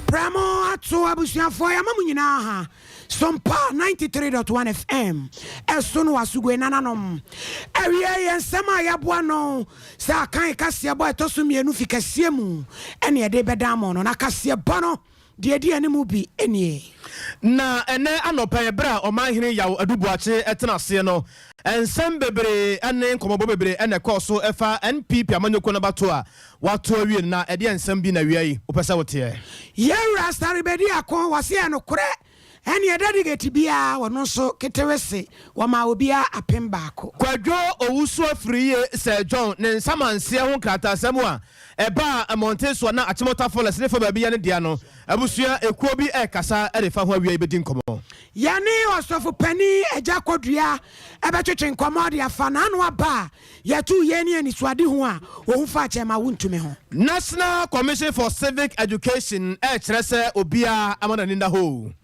Prɛmo ato abusuafoɔ, yɛama mo nyinaa ha. Sompa 93.1 FM ɛso no wasogoe nananom. Awie yɛn nsɛm a yɛaboa no sɛ akan kaseɛbɔ a ɛtɔ so mmienu fi kɛseɛ mu ɛne ɛde bɛda mo no, na kaseɛbɔ no deɛ di anim bi nie. Na ɛnɛ anɔpa yɛ berɛ a Ɔmanhene Yaw Aduboakye ɛtena aseɛ no, nsɛm bebree ne nkɔmmɔbɔ bebree ɛna ɛkɔɔ so ɛfa NPP amanyɔkuo no bato a wato awie no. Na ɛdeɛ nsɛm bi na awia yi wopɛ sɛ woteɛ? Yɛwura Sare bɛdi ako, wɔse yɛ nokorɛ ɛne delegate biara wɔno nso ketewe se wɔma obiara 1000. Kwadwo Owusu Afiri Sir John ne nsamanseɛ ho nkrataasɛm a ɛbaa mmɔnten soɔ na Achimota Forest ne fa baabi yɛ ne dea no, abusua ekuo bi ɛrekasa ɛde fa ho. Awia yi bɛdi nkɔmmɔ. Yɛne Ɔsɔfo Pani Agya Kɔdua ɛbɛtwetwe nkɔmmɔ de afa n'ano aba a yɛto yɛn ne anisoade ho a wɔhu fa akyɛ ma wontumi ho. National Commission for Civic Education ɛrekyerɛ sɛ obiara ama n'ani da hɔ.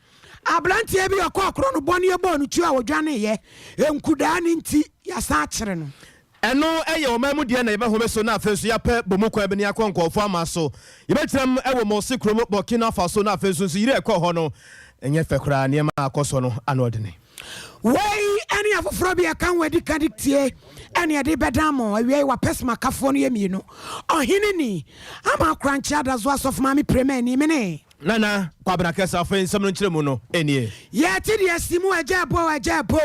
Aberanteɛ bi ɔkɔ ɔkorɔ no bɔne bɔɔ no tuo a wɔdwaneyɛ nkudaa ne nti yɛsan akyere no. Ɛno ɛyɛ ɔman mu deɛ na yɛbɛhome so, na afei nso yɛapɛ bɔ kwan bi ne akɔ nkɔɔfoɔ ama so. Yɛbɛkyerɛm ɛwɔ Mɔse kurom, Burkina Faso, na afei nso nso yere ɛkɔɔ hɔ no ɛnyɛ fɛ koraa. Nneɛma a akɔ so no ano ɔdene. Wei ɛne afoforɔ bi ɛka ho adi ka de tie ɛne ɛde bɛdan mo awiei. Wapɛsoma kafoɔ no yɛ mmienu, ɔhene ni ama akorankye ada so, Asɔfo Maame Prema ani mene. Nana Kwabena Kɛsɛ. Afei nsɛm no nkyerɛ mu no ɛnie. Yɛte deɛ si mu agya bo, agya bo.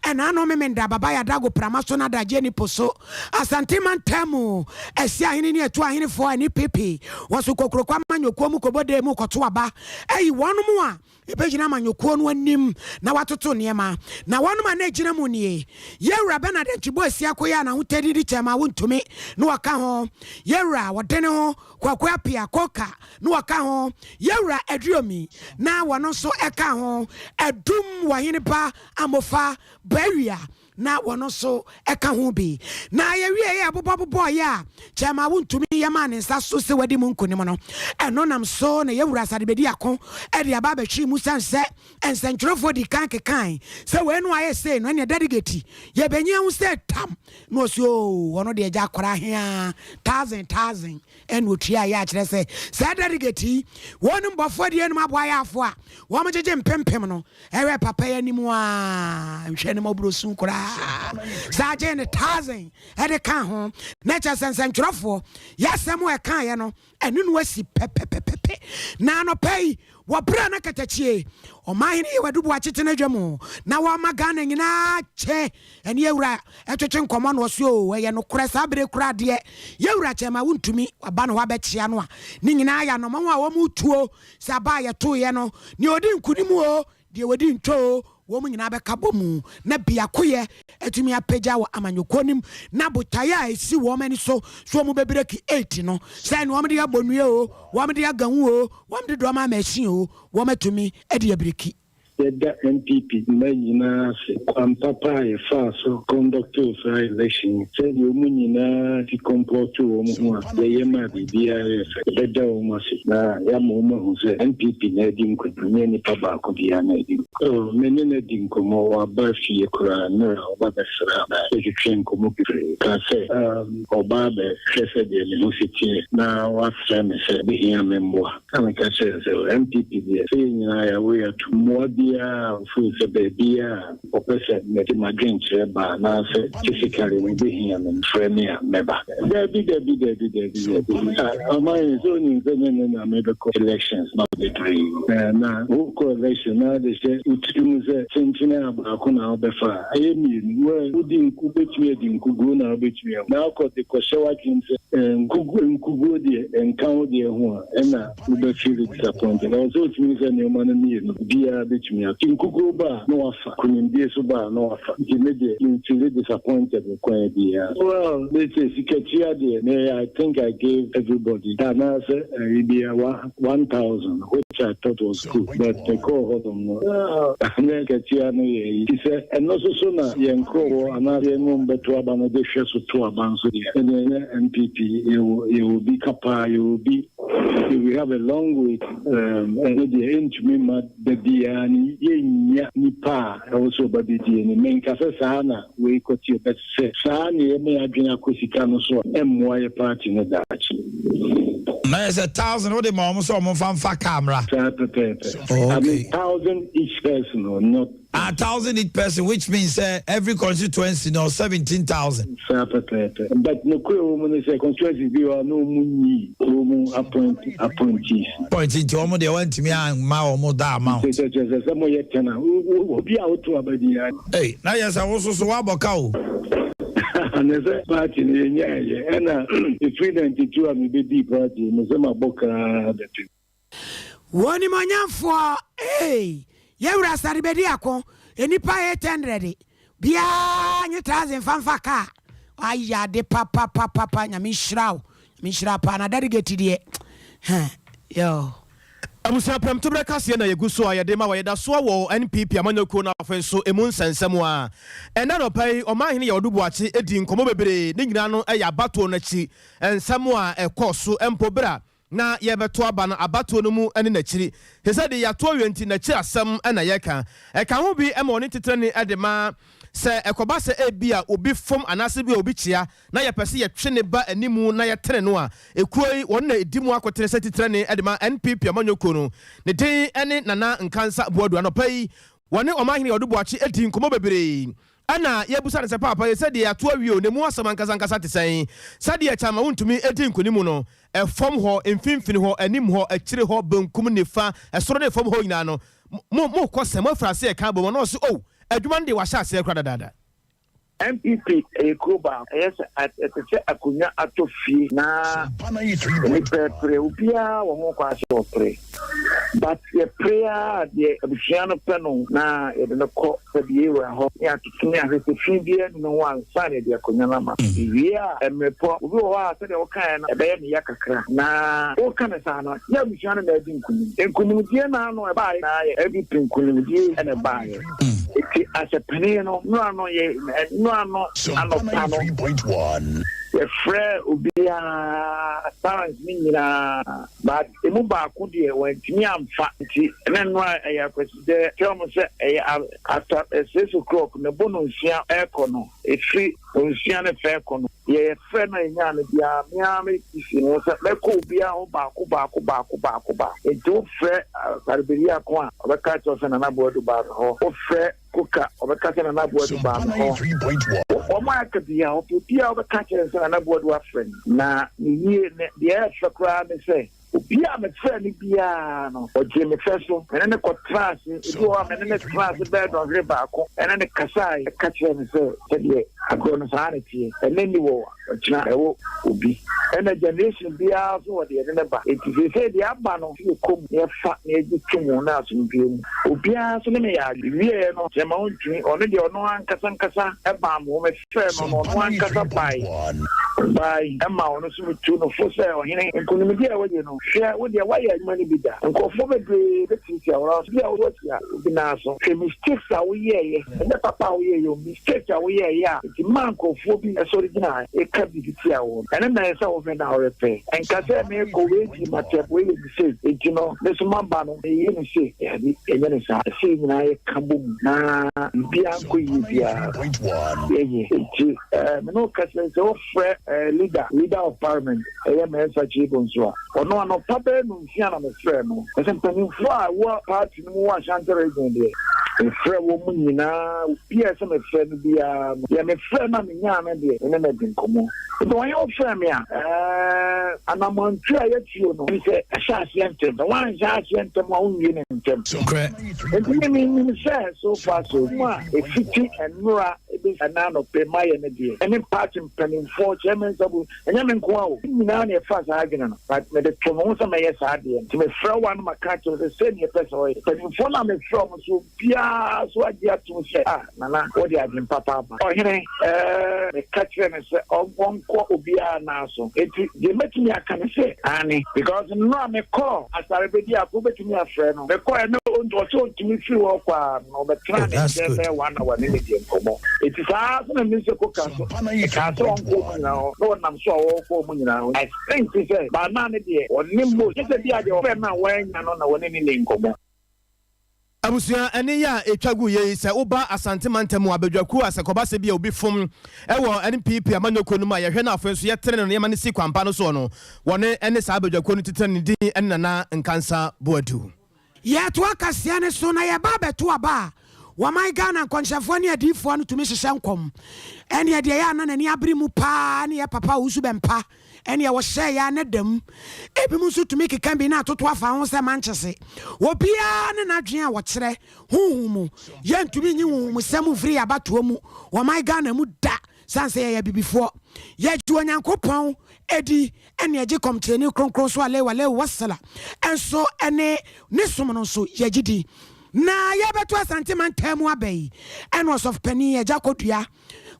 Ɛna ano memenda baba yɛadago prama so no adagye nipo so Asante mantam ɛsi ahene ne atu ahenefoɔ ani pepe wɔ so kokuroko amanyɔkuo mu kɔbɔdee mu kɔto aba ɛyi wɔn mu a ɛbɛgyina amanyɔkuo no anim na watoto nneɛma. Na wɔnom a na ɛgyina mu nie: Yɛwura Bernard Ntwibɔ Asiako yɛ a n'ahotadi de kyɛm a wontumi na wɔka ho, Yɛwura wɔde ne ho Kwaku Apia Koka na wɔka ho, Yɛwura Aduomi na wɔno nso ɛka ho, Adum Wɔhene Ba Amofa Bawia na wɔno nso ɛka ho bi. Na yɛwie yɛ bobɔbobɔɔyɛ a kyɛma wontumi yɛma ne nsa so sɛ wadi mu nkonim no, ɛno nam so na yɛwura Asade bɛdi ako ɛde aba abɛhwere mu sane sɛ nsɛntwerɛfoɔ di kan kekan sɛ wei no ayɛ sei no, ɛneɛ delegate yɛbɛnyia ho sɛ tam na ɔsi o, ɔno deɛ gya akɔra hea thousand thousand ɛna otua yɛ akyerɛ sɛ saa delegate yi wɔn mbɔfoɔ deɛ enum aboa yɛ afo a wɔn gyegye mpempem no ɛwɛ papa yɛ anim a nhwɛ ne mɔburo sun koraa saa gye ne thousand ɛde ka ho. Na kyerɛ sɛ nsɛntwerɛfoɔ yɛasɛm a ɛka yɛ no, ɛno no asi pɛpɛpɛpɛ. Na anɔpa yi wɔbrɛ no katakyie Ɔmahene yɛ wadubu akyete no adwa mu na wɔma Ghana nyinaa kyɛ ɛne yɛwura ɛtwetwe nkɔmmɔ no, ɔso o, ɛyɛ nokorɛ saa bere kora adeɛ yɛwura kyɛ ma wontumi waba no hɔ abɛkyea no a ne nyinaa yɛ anɔma ho a wɔn tuo sɛ aba a yɛtoeɛ no, nea ɔdi nkonim o, deɛ wɔdi ntwo o, wɔn nyinaa bɛka bɔ mu na biakoyɛ atumi apagya wɔ amanyɔkuo nim na botaeɛ a ɛsi wɔn ani so so wɔn bɛbreak eight no, sɛ ne wɔn de abɔ nnua o, wɔn de aga ho o, wɔn de dɔm ama akyi o, wɔn atumi de abreak. Yɛda NPP mma nyinaa ase kwan papa a yɛfaa so conductoo saa election yi, sɛdeɛ wɔn nyinaa ti comport wɔn ho a yɛyɛ maa biribiara yɛ fɛ. Yɛbɛda wɔn ase na yɛama wɔn ahu sɛ NPP na adi nkonim, nyɛ nipa baako biara na adi. Oh, me ne no adi nkɔmmɔ, waba fie koraa mmerɛ a ɔba bɛsra na yɛtwetwe nkɔmmɔ bebree. Kaa sɛ ɔba bɛhwɛ sɛdeɛ me ho si teɛ na wasrɛ me sɛ bɛhia me mmoa. Na meka kyerɛ no sɛ NPP deɛ, sɛ yɛn nyinaa yɛawo yɛato mmoa biara a ɔfiri sɛ baabiara a ɔpɛ sɛ mede m'adwenkyerɛ ba anaasɛ physically no bɛhia me, frɛ me a mɛba. Dabi, dabi, dabi, dabi, dabi. Ɔman yi sɛ onim sɛ nyɛ ne na mebɛkɔ elections ma bebree. Na wokɔ election na de hyɛ wo tiri mu sɛ kyenkyene a baako na wobɛfa a, ɛyɛ mmienu. Wodi nku, wobɛtumi adi nkuguo na wobɛtumi awu. Na wokɔ de kɔhyɛ w'adwene sɛ nkuguo deɛ ɛnka wo deɛ ho a, ɛna wobɛfeel disappointed. Ɛwɔ sɛ wotumi sɛ nneɛma no mmienu biara bɛtumi ato. Nkuguo ba a na wafa, konimdie so ba a na wafa. Nti me deɛ, memfeel disappointed wɔ kwan biara. Well, they say sikatua deɛ, me I think I gave everybody anaasɛ ɛyi bia 1000, which I thought was good, but mekɔɔ hɔnom no na katua no yɛ yi. Nti sɛ ɛno nso so na yɛn nkurɔfoɔ anaasɛ yɛn wɔn bɛto aba no de hwɛ so to aba nso deɛ, ɛdeɛ ɛnyɛ NPP yɛwɔ bi ka paa, yɛwɔ bi, we have a long way. Ɛno deɛ ɛntumi ma da biara no yɛnnya nipa a ɛwɔ sɛ ɔba bɛdie no. Menka sɛ saa na wei kɔte, bɛt sɛ saa ne yɛma yɛadwene akɔ sika no so a, ɛmmoa yɛ party no daakye. Na yɛ sɛ 1,000 wode ma wɔn sɛ wɔn mfa mfa kaa mmra. Saa pɛpɛɛpɛ. Oh, I okay. mean 1,000 each person o, not. 1,000 each person, which means every constituency no 17,000. Saa pɛpɛɛpɛ. But nokorɛ wɔ mu ne sɛ constituencies bi wɔ hɔ a na wɔn nyi wɔn appoint appointees. Point nti wɔn deɛ wɔntumi amma wɔn da amount. Kyerɛ kyerɛ sɛ sɛ moyɛ 10 a, obi a woto aba biara. Ei, na yɛ sɛ wo so so woabɔ ka o. Na sɛ party no yɛnyaeɛ ɛna ɛfiri 92 a mebɛdii party no sɛ mabɔ kaa bɛpem. W'onimuonyamfoɔ ei, yɛn wura sare bɛdi ako, nnipa 800 biara nye 1,000 fa mfa kaa, wayɛ ade papapapapa, Nyame nhyira wo, Nyame nhyira wo paa, na delegate deɛ heh yoo. Abusua prɛmtoberɛ kaseɛ na yɛgu so a yɛde ma wɔ. Yɛda soa wɔ NPP amanyɔkuo no afe nso ɛmu nsɛnsɛm a ɛnnɛ anɔpa yi Ɔmanhene Yaw Adu Boakye dii nkɔmmɔ bebree. Ne nyinaa no yɛ abatoɔ no akyi nsɛm a ɛkɔɔ so mpo berɛ a na yɛrebɛto aba no abatoɔ no mu ne n'akyiri. Te sɛ deɛ yɛato awie nti n'akyiri asɛm na yɛreka. Ɛka ho bi ma ɔne titenani de ma sɛ ɛkɔba sɛ ebia obi fom anaasɛ ebia obi kyea na yɛpɛ sɛ yɛtwe ne ba animu na yɛtene no a, ekuo yi wɔn na ɛdi mu akotene sɛ titenani de ma NPP amanyɔkuo no. Ne din ne Nana Nkansah Boadu. Anɔpa yi wɔne Ɔmanhene Ɔdo Boakye dii nkɔmmɔ bebree. Ɛnna yɛbisa no sɛ, Paapa, yɛ sɛ deɛ yɛato awie o, na emu asɛm ankasa ankasa te sɛn? Sɛdeɛ kyama wontumi di nkonim no, ɛfam hɔ, mfimfini hɔ, anim hɔ, akyire hɔ, benkum, nifa, ɛsoro ne fam hɔ nyinaa no, mo, mokɔ sɛn? Moafiri aseɛ reka abom? Ɔno ɔse, Oh, adwuma no deɛ wɔahyɛ aseɛ koraa dadaada. NPP yɛ kuro baako, ɛyɛ sɛ ɛte sɛ akonnwa atɔ fie na nnipa repere, obiara wɔ ho kwan sɛ ɔpere. But yɛpere ara deɛ abusua no pɛ no na yɛde no kɔ sɛ deɛ yɛwura hɔ ne atoto ne ahwɛ sɛ fi biara nni ne ho ansa na yɛde akonnwa no ama. Yɛwie a, mmerɛ pɔ, obi wɔ hɔ a sɛdeɛ wokaeɛ no ɛbɛyɛ ne ya kakra na woka no saa no na abusua no na adi nkunim. Nkunimdie no ano ɛbaeɛ na yɛ NPP nkunimdie na ɛbaeɛ. Enti asɛpene no, nnora no yɛ nnora no anɔpa no yɛfrɛɛ obiara, parents no nyinaa. But emu baako deɛ wantumi amfa nti na ɛno a ɛyɛ akwasidɛ kyerɛ wɔn sɛ ɛyɛ after 6 o'clock ne bo no 6 ɛrekɔ no, ɛfiri 6 ne fɛ ɛkɔ no, deɛ yɛfrɛ no a yɛnyaa no biara, me ara me sisi no sɛ mɛkɔ obiara hɔ baako baako baako baako baako. Nti wofrɛ Sareberi ako a, ɔbɛka kyerɛ sɛ Nana Boadu baa me hɔ. Wofrɛ Koka, ɔbɛka sɛ Nana Boadu baa me hɔ. Wɔn a aka biara, ɔpɛ biara ɔbɛka kyerɛ sɛ Nana Boadu afrɛ no. Na ne yie ne deɛ ɛyɛ fɛ koraa ne sɛ obi a mefrɛ no biara no, ɔgye me fɛ so. Mene ne kɔtena ase. Ebi wɔ hɔ a mene ne tena ase bɛyɛ dɔnhwere baako ɛne ne kasae, ɛka kyerɛ me sɛ sɛdeɛ agorɔ no saa ne teɛ, ɛnɛ ni wɔ ɔkyena ɛwɔ obi, ɛna generation biara so wɔ deɛ ɛde ne ba. Eti seesei deɛ aba no yɛ kɔ mu na yɛfa na yɛgye to mu na asomdwoe mu obiara so ne me yɛ adwe wieɛ no kyɛma wontumi. Ɔno deɛ ɔno ankasa nkasa ɛbaa mo hɔ, mefrɛ no no ɔno ankasa bae bae ɛma ɔno so metu no fo sɛ ɔhene nkonimdi a wɔyɛ no, hwɛ, wo deɛ woayɛ adwuma no bi da, nkurɔfoɔ bebree bɛtiatia wo so bi a woatia obi naa so. Hwɛ mistakes a woyɛɛyɛ, ɛnyɛ papa a woyɛɛyɛ o, mistake a woyɛɛyɛ a nti maa nkurɔfoɔ bi ɛsɔre gyina ɛka biribi tia wo no, ɛno na ɛsɛ sɛ wohwɛ na worepɛ. Ɛnka sɛ meekɔ wei di matɛm, wei yɛ me sei nti no me so maba no meyɛ no sei. Daabi, ɛnyɛ no saa. Ɛsɛ yɛn nyinaa yɛka bɔ mu na biribiara nkɔ yie biara yɛyɛ. Nti me ne wo kasa yi, sɛ wofrɛ leader of parliament, ɛyɛ Mensah Kyei nso a, ɔno anɔpa bɛyɛ 6 na mefrɛ no. Ɛsɛ mpanimfoɔ a ɛwɔ party no mu wɔ Ashanti Region deɛ, mefrɛ wɔn mu nyinaa, obiara sɛ mefrɛ no biara no deɛ, mefrɛ no a menyaa no deɛ, me ne no adi nkɔmmɔ. Nti wɔnyɛ wofrɛ me a, anammɔntu a yɛtuo no sɛ ɛhyɛ aseɛ ntɛm, sɛ woanhyɛ aseɛ ntɛm a, wonwie no ntɛm. Nti me menim sɛ so far so mu a ɛfiti nnora ɛbɛsi ɛna anɔpɛ mayɛ no deɛ, ɛne party mpanimfoɔ chairman sabu, ɛnyɛ me nko a o, nyinaa na ɛfa saa adwene no, but mede to me ho sɛ mɛyɛ saa deɛ. Nti mefrɛ wo a no maka kyerɛ sɛ sɛ neɛ ɛpɛ sɛ ɔyɛ mpanimfoɔ no a mefrɛ ɔmo so, obiara so agye atom sɛ, ah, Nana, wode adwen papa aba. Ɔhene, meka kyerɛ no sɛ ɔnkɔ obiara naa so. Enti deɛ mɛtumi aka ne sɛ aane, because nnora mekɔɔ Asare bɛdi ako, wobɛtumi afrɛ no. Mekɔɛ no ɔsɛ ɔntumi firi hɔ kɔ a na ɔbɛtena ne nkyɛn bɛyɛ one hour ne ne deɛ nkɔmmɔ. Enti saa so na me sɛ koka so ɛkaa sɛ ɔnkɔ ɔmu nyinaa hɔ na ɔnam so a ɔkɔ ɔmu nyinaa hɔ. I think sɛ baanaa ne deɛ ɔne mo kyɛ sɛ bi a deɛ ɔfrɛ no a wɔanya no na wɔne ne ne nkɔmmɔ. Abusua, ɛne yɛ a ɛtwa gu yei sɛ woba Asante mantam mu abadwakuo a sɛ kɔba sɛ bi a obi fom ɛwɔ NPP amanyɔkuo no mu a yɛhwɛ no afei nso yɛtene no nneɛma no si kwampa no soɔ no wɔne ɛne saa abadwakuo no titire ne din ɛne Nana Nkansa Boadu. Yɛtoa kaseɛ no so na yɛba abɛto aba a, wɔman Ghana nkɔnhyɛfoɔ ne adiyifoɔ no tumi hyehyɛ nkɔm. Ɛneɛ deɛ ɛyɛ a na n'ani abere mu paa ne yɛ papa Owusu Bɛmpa, ɛneɛ wɔhyɛɛ yɛ a na da mu. Ebinom nso tumi keka bi na atoto afa ho sɛ mankyese. Obiara ne n'adwene a wɔkyerɛ honhom mu. Yɛntumi nyi honhomsɛm mfiri yɛn abatoɔ mu wɔman Ghana mu da. Sane sɛ yɛyɛ abibifoɔ, yɛgye Onyankopɔn di ɛne yɛgye Kɔmkyerɛni Kronkron so Alaihi Walaihi Wasala nso ne ne som no nso yɛgye di. Na yɛbɛto Asante mantam mu aba yi ɛne Ɔsɔfopanin Agya Kodua,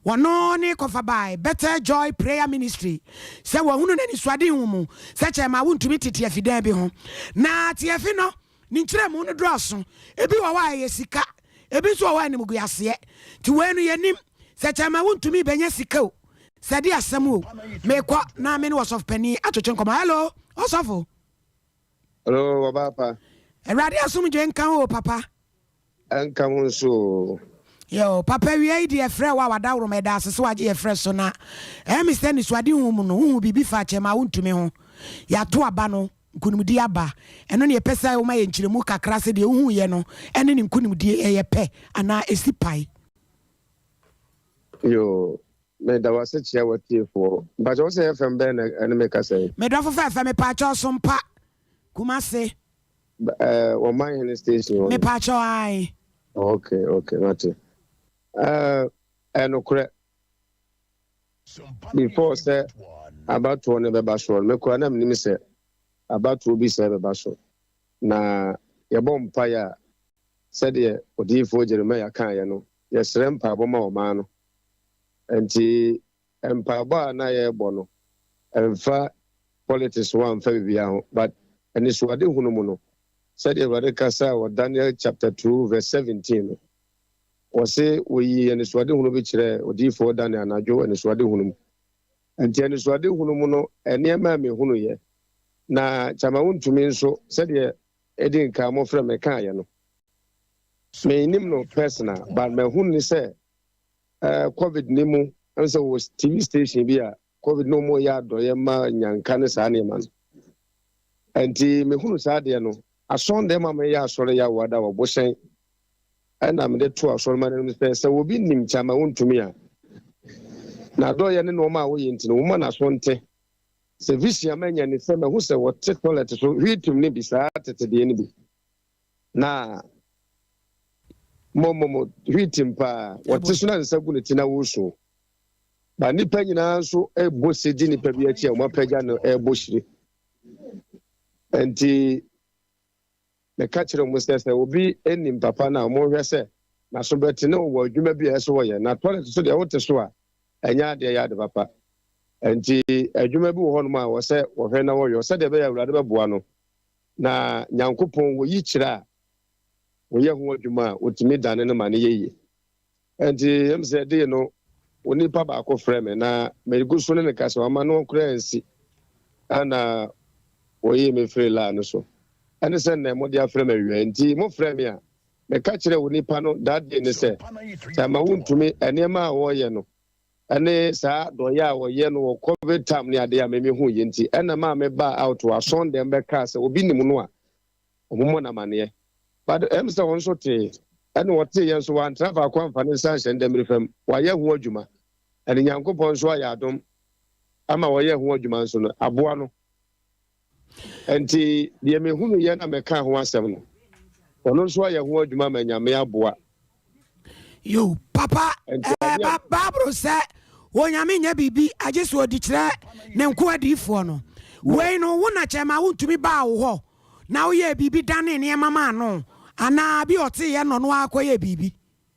wɔno ne kɔfa bae Bethel Joy Prayer Ministry sɛ wɔhunu n'anisoadehu mu sɛ kyɛma wontumi te tiafi dan bi ho. Na tiafi no ne nkyerɛmu no dɔɔso, ebi wɔ hɔ a ɛyɛ sika, ebi nso wɔ hɔ a animguaseɛ. Nti wei no yɛnim sɛ kyɛma wontumi bɛnya sika o, sɛ de asɛm o. Mekɔ na me ne ɔsɔfo panin atwetwe nkɔmmɔ. Hello, ɔsɔfo. Hello, ɔbaa pa. Awurade asomdwe nka wo o, papa. Ɛnka ho nso o. Yo, papa, wia yi deɛ frɛ wo a wadaworo ma ɛda ase sɛ wagye yɛ frɛ so na ɛyɛ me sɛ nisuadehu mu no wohu biribi fa kyɛma wontumi ho. Yɛato aba no, nkonimdie aba. Ɛno ne yɛpɛ sɛ woma yɛ nkyerɛmu kakra sɛ deɛ wohuiɛ no ɛne ne nkonimdie ɛyɛ pɛ anaa ɛsi pae. Yo, meda wase kyerɛ watiefoɔ. Mpakyɛ wo sɛ FM bɛn na ɛne me kasa yi? Medɔfo fɛfɛ, mepaakyɛw Sompa, Kumase. Wɔman Hene station hɔ no? Mepaakyɛw ae. Okay, mate. Ɛnokorɛ. Before sɛ abatoɔ no bɛba soɔ no, mekora na menim sɛ abatoɔ bi sɛ bɛba so. Na yɛbɔ mpaeɛ a sɛdeɛ odiyifoɔ Jeremiah kaeɛ no, yɛsrɛ mpaebɔ ma ɔman no. Nti mpaebɔ a na yɛrebɔ no, ɛmfa politics ho, amfa biribiara ho, but anisoade hunu mu no, sɛdeɛ Awurade kasa wɔ Daniel chapter 2 verse 17 no, wɔse wɔyii anisoade hunu bi kyerɛɛ odiyifoɔ Daniel anadwo anisoade hunu mu. Nti anisoade hunu mu no, nneɛma a mehunuyɛ na Chairman Wontumi nso, sɛdeɛ ɛdi nka mɔfrɛ me kaeɛ no, menim no personal, but mahunu ne sɛ COVID ne mu sɛ wɔ TV station bi a COVID no mu yɛ adɔyɛ ma nyanka ne saa nneɛma no. Nti mehunu saa adeɛ no asɔn dɛm a meyɛ asɔre yɛ awada wɔ bohyɛn, ɛna mede to asɔre ma no sɛ obi nim Chairman Wontumi a na adɔyɛ ne nneɛma a woyɛ nti no, woma n'aso nte sɛ vision manya ne sɛ mahu sɛ wɔte toilet so hwiitum ne bi saa tete deɛ no bi na mmɔmmɔmmɔ hwiitim paa wɔte so na nsa gu ne ti na wɔresu ba nnipa nyinaa nso ɛrebɔ se di nnipa bi akyi a wɔn apagya no ɛrebɔ hyire. Nti meka kyerɛ mu sɛ obi anim papa no a, wɔhwɛ sɛ n'aso bɛte ne wɔ adwuma bi a ɛsɛ wɔyɛ na toilet so deɛ wote so a ɛnyɛ adeɛ yɛ ade papa. Nti adwuma bi wɔ hɔnom a wɔsɛ wɔhwɛ na wɔyɔ sɛdeɛ ɛbɛyɛ Awurade bɛboa no na Nyankopɔn wɔyi kyerɛ a wɔyɛ ho adwuma a wɔtumi dane no ma no yɛ yie. Nti sɛ de no onipa baako frɛ me na megu so ne ne kasa, wama no koraa nsi ana wɔyii me firi laa no so. Ɛne sɛ nnɛ mode afrɛ me awia, nti mofrɛ me a meka kyerɛ onipa no that day ne sɛ Chairman Wontumi nneɛma a wɔreyɛ no ɛne saa dɔyɛ a wɔyɛ no wɔ COVID time ne adeɛ a meme hu yɛ. Nti ɛna maa mebaa out wɔ asɔn dɛm bɛkaa sɛ obi nim no a ɔmommɔ no amanneɛ, but sɛ wɔn nso tee ɛne wɔtee yɛn nso wɔantena faako amfa ne nsa nhyɛ ndɛmmere fam. Wɔayɛ ho adwuma ɛne Nyankopɔn nso ayɛ adom ama wɔyɛ ho adwuma nso no aboa no. Nti deɛ mehunu yɛ na mɛka ho asɛm no, ɔno nso ayɛ ho adwuma ma Nyame aboa. Yo, papa. Baaburo sɛ Onyame nyɛ biribi agye sɛ ɔdi kyerɛ ne nko adiifoɔ no. Wei no wo na Chairman Wontumi baa wo hɔ na woyɛɛ biribi dane nneɛma maa no anaa bi ɔteeɛ no ɔno ara kɔyɛɛ biribi?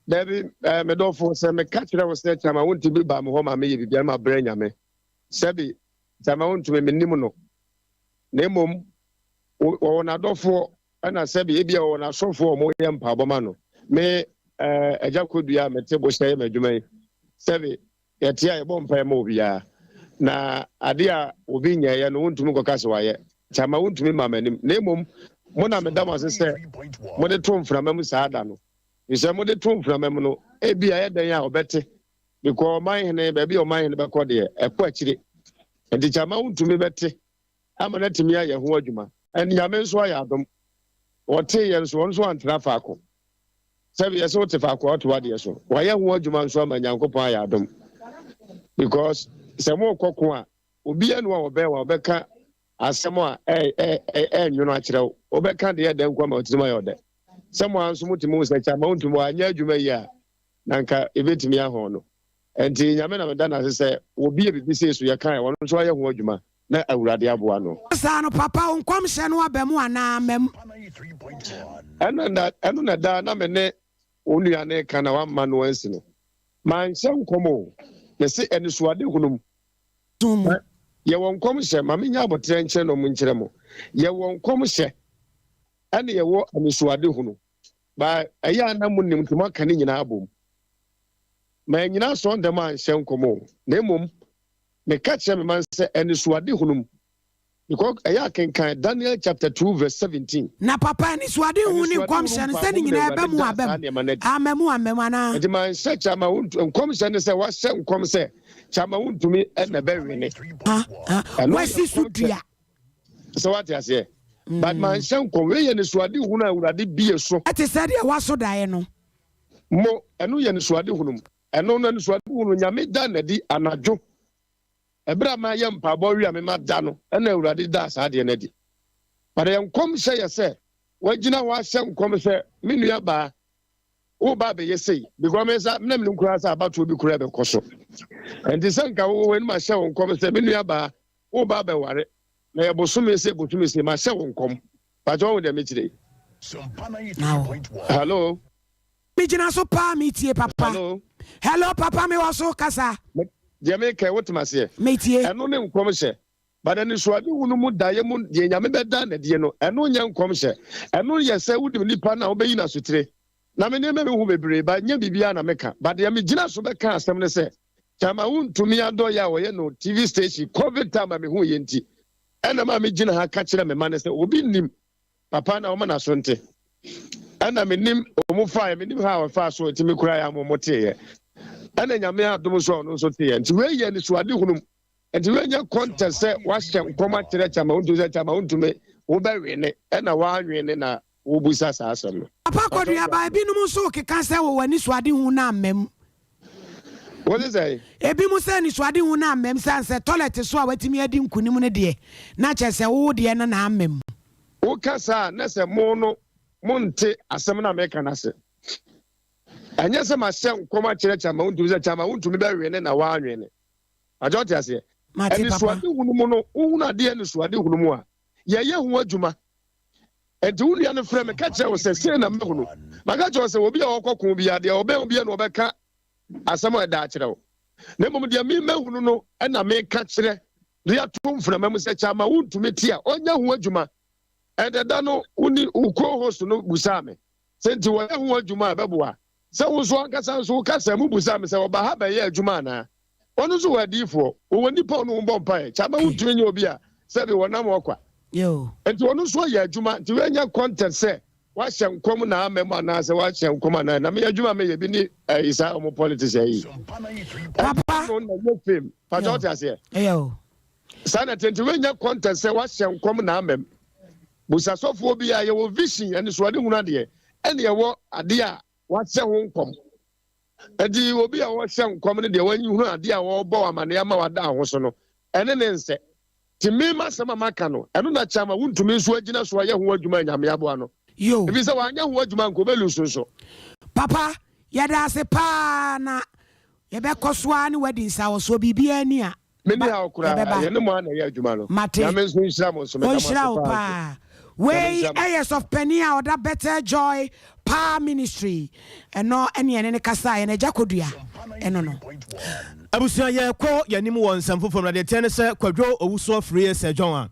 Dabi, medɔfo, sɛ meka kyerɛ wo sɛ Chairman Wontumi baa me hɔ ma meyɛ biribiara ma brɛ Nyame, sɛbi Chairman Wontumi menim no, na mmom wɔwɔ n'adɔfoɔ ɛna sɛbi ebia wɔwɔ n'asɔfoɔ a wɔyɛ mpaabɔ ma no. Me Agya Kodua a mete bohyɛ yɛ m'adwuma yi, sɛbi yɛte a yɛbɔ mpaeɛ ma obiara na ade a obi nyɛeɛ no wontumi nkɔka sɛ wayɛ. Chairman Wontumi ma m'anim, na mmom Mo na meda mo ase sɛ mode to mframa mu saa da no. Efisɛ mode to mframa mu no, ebia ɛyɛ dɛn a ɔbɛte. Because ɔman hene, baabi a ɔman hene bɛkɔ deɛ, ɛkɔ akyire. Nti kyama wontumi bɛte ama no atumi ayɛ ho adwuma. And Nyame nso ayɛ adom. Ɔteeɛ nso, ɔno nso antena faako. Sɛbi yɛsɛ wote faako a wote w'adeɛ so. Wayɛ ho adwuma nso ama Nyankopɔn ayɛ adom. Because sɛ mokɔ ko a, obiara ni hɔ a ɔbɛn wo a ɔbɛka asɛm a ɛnwono akyerɛ wo. Wobɛka deɛ ɛdɛ nko ama wo tirim ayɛ ɔdɛ. Sɛ mo ara nso motumi hu sɛ kyɛ ama wontumi wanyɛ adwuma yi a, na nka ebetumi ahɔn no. Enti Nyame na meda no ase sɛ wɔbie biribi sei so yɛkae ɔno nso ayɛ ho adwuma na Awurade aboa no. Saa no papa wo nkɔmhyɛ no aba mu anaa amma mu? Ɛno na ɛno na daa na me ne wo nua no reka na wamma no ansi no. Manhyɛ nkɔm o, mese anisoadehunu mu. Som mu. Yɛwɔ nkɔmhyɛ, ma menyɛ aboterɛ nkyerɛ na ɔmo nkyerɛ mo. Yɛwɔ nkɔmhyɛ ɛne yɛwɔ anisoadehunu. Ba ɛyɛ a na monim nti moaka ne nyinaa abom. Mannyina asɔrdan mu anhyɛ nkɔm o, na mmom meka kyerɛ me man sɛ anisoadehunu mu, because ɛyɛ a kenkan Daniel chapter 2 verse 17. Na papa anisoadehu ne Anisoadehunu nkɔmhyɛ no sɛ mpaebɔ ne mu na nyinaa Awurade ɛba mu daa aba saa mu nneɛma no adi. amma mu amma mu anaa? Enti manhyɛ kyɛ ama wontu, nkɔmhyɛ ne sɛ wahyɛ nkɔm sɛ kyɛ ama wontumi na ɛbɛwene. Ha ha Ɛno yɛ wasi so nkɔmhyɛ. dua. Sɛ wate aseɛ? But manhyɛ nkɔm. Wei yɛ anisoadehunu a Awurade bie so. Ɛte sɛ deɛ waso daeɛ no. Mo, ɛno yɛ anisoadehunu mu. Ɛno no anisoadehunu no, Nyame da no adi anadwo. Ɛberɛ a mayɛ mpaebɔ awie a mema da no, ɛna Awurade daa saa adeɛ no adi. But ɛyɛ nkɔmhyɛ yɛ sɛ wagyina hɔ ahyɛ nkɔm sɛ, me nua baa, woba abɛyɛ sei. Because me nsa, na menim koraa sɛ abatoɔ bi koraa bɛkɔ so. Ɛnti sɛ nka wowɔ hɔ anim ahyɛ wo nkɔm sɛ, me nua baa, woba abɛware, na yɛ bosome sei, bosome sei, mahyɛ wo nkɔm. Pakyɛ wahu deɛ mekyerɛ yi? Hello? Megyina so paa metie papa. Hello? Hello papa mewɔ so kasa. Deɛ meka yi wotem aseɛ? Metie. Ɛno ne nkɔmhyɛ. But anisoadehunu mu daeɛ mu deɛ Nyame bɛda no adie no, ɛno nyɛ nkɔmhyɛ. Ɛno yɛ sɛ wonim nipa no a wobɛyi no asotire. Na me nneɛma mehu bebree but nyɛ biribiara na meka. But deɛ megyina so bɛka asɛm ne sɛ, Kyama wontumi adɔeɛ a wɔyɛ no TV station covid time a mehuiɛ nti ɛna ma megyina ha ka kyerɛ me ma no sɛ obi nnim papa na wɔma n'aso nte. Ɛna menim wɔn faeɛ, menim ha a wɔfaa so nti me koraa yɛ ama wɔn teeɛ. Ɛna Nyame adom nso a ɔno nso teeɛ. Nti wei yɛ anisoadehunu mu. Nti wei nyɛ contest sɛ wahyɛ nkɔm akyerɛ Kyama wontumi sɛ Kyama wontumi wobɛwene ɛna woanwene na wobisa saa asɛm no. Papa Koduaba, ebinom nso rekeka sɛ wɔwɔ anisoadehu no amma mu. Wose sɛn? Ebinom sɛ anisoadehu no amma mu sane sɛ tɔlɛt so a watumi adi nkunim no deɛ, na kyerɛ sɛ wo deɛ no na amma mu. Woka saa a, na sɛ mo no monte asɛm no a meka no ase. Ɛnyɛ sɛ mahyɛ nkɔm akyerɛ Kyama wontumi sɛ Kyama wontumi bɛwene na woanwene. Agya wote aseɛ? Mate papa. Anisoadehunu mu no, wohunu adeɛ anisoadehunu mu a, yɛyɛ ho adwuma. Enti wo nua no frɛ me ka kyerɛ wo sɛ, Sei na mahunu. Maka kyerɛ wo sɛ, obi a ɔkɔ ko biara, deɛ ɔbɛn wo biara na ɔbɛka asɛm a ɛda akyerɛ wo. Na mmom deɛ me mahunu no na meka kyerɛ de ato mframa mu sɛ, kyɛ ama wontumi te a, ɔnyɛ ho adwuma. Ɛnde da no, wo ne wo co-host no busaa me sɛ nti wɔyɛ ho adwuma a ɛbɛboa. Sɛ wo nso ankasa nso woka sɛ mubusaa me sɛ ɔba ha bɛyɛ adwuma anaa. Ɔno nso wɔ adiyifoɔ, wɔwɔ nnipa a ɔne wɔn bɔ mpaeɛ. Kyɛ ama wontumi nyɛ obi a sɛbe wɔnam hɔ kwa. Nti ɔno nso ɔyɛ adwuma, nti wei nyɛ content sɛ wahyɛ nkɔm na ama mu anaasɛ wahyɛ nkɔm anaa na meyɛ adwuma meyɛ bi ne ɛyi saa ɔmo politics ɛyi. Papa. Ɛno na ɛyɛ fame. Pàtó ɔte aseɛ. Saa na ɛte nti wei nyɛ content sɛ wahyɛ nkɔm na ama mu. Busa sɔfoɔ bi a yɛwɔ vision anisoade hunu adeɛ ɛne ɛwɔ adeɛ a wahyɛ ho nkɔm. Nti obi a ɔhyɛ nkɔm no deɛ wahunu adeɛ a ɔrebɔ amaneɛ ama wada ho so no ɛne ne nsɛ. Nti me m'asɛm a maka no ɛno na kyɛ ama wontumi nso agyina so ayɛ ho adwuma Nyame aboa no. Yo. Ɛfiri sɛ wanyɛ ho adwuma nka ɔbɛlusu nso. Papa yɛda ase paa na yɛbɛkɔ so ara ne wadi nsawɔsoɔ biribiara ni a Menni haw koraa, yɛbɛba. yɛne mo ara na ɛyɛ adwuma no. Mate. Nyame nso nhyira mo nso, meda mo ase Ɔnhyira wo paa nso. paa. Nyame Wei nhyira mo. yɛ sɔfopanin a ɔda Bethel Joy Power Ministry. Ɛno ɛne yɛne no kasaeɛ no, Agya Kodua ɛno no. Abusua yɛkɔ yɛn anim wɔ nsɛm foforɔ mu na deɛ ɛteɛ ne sɛ Kwadwo Owusu Afriyie Sir John a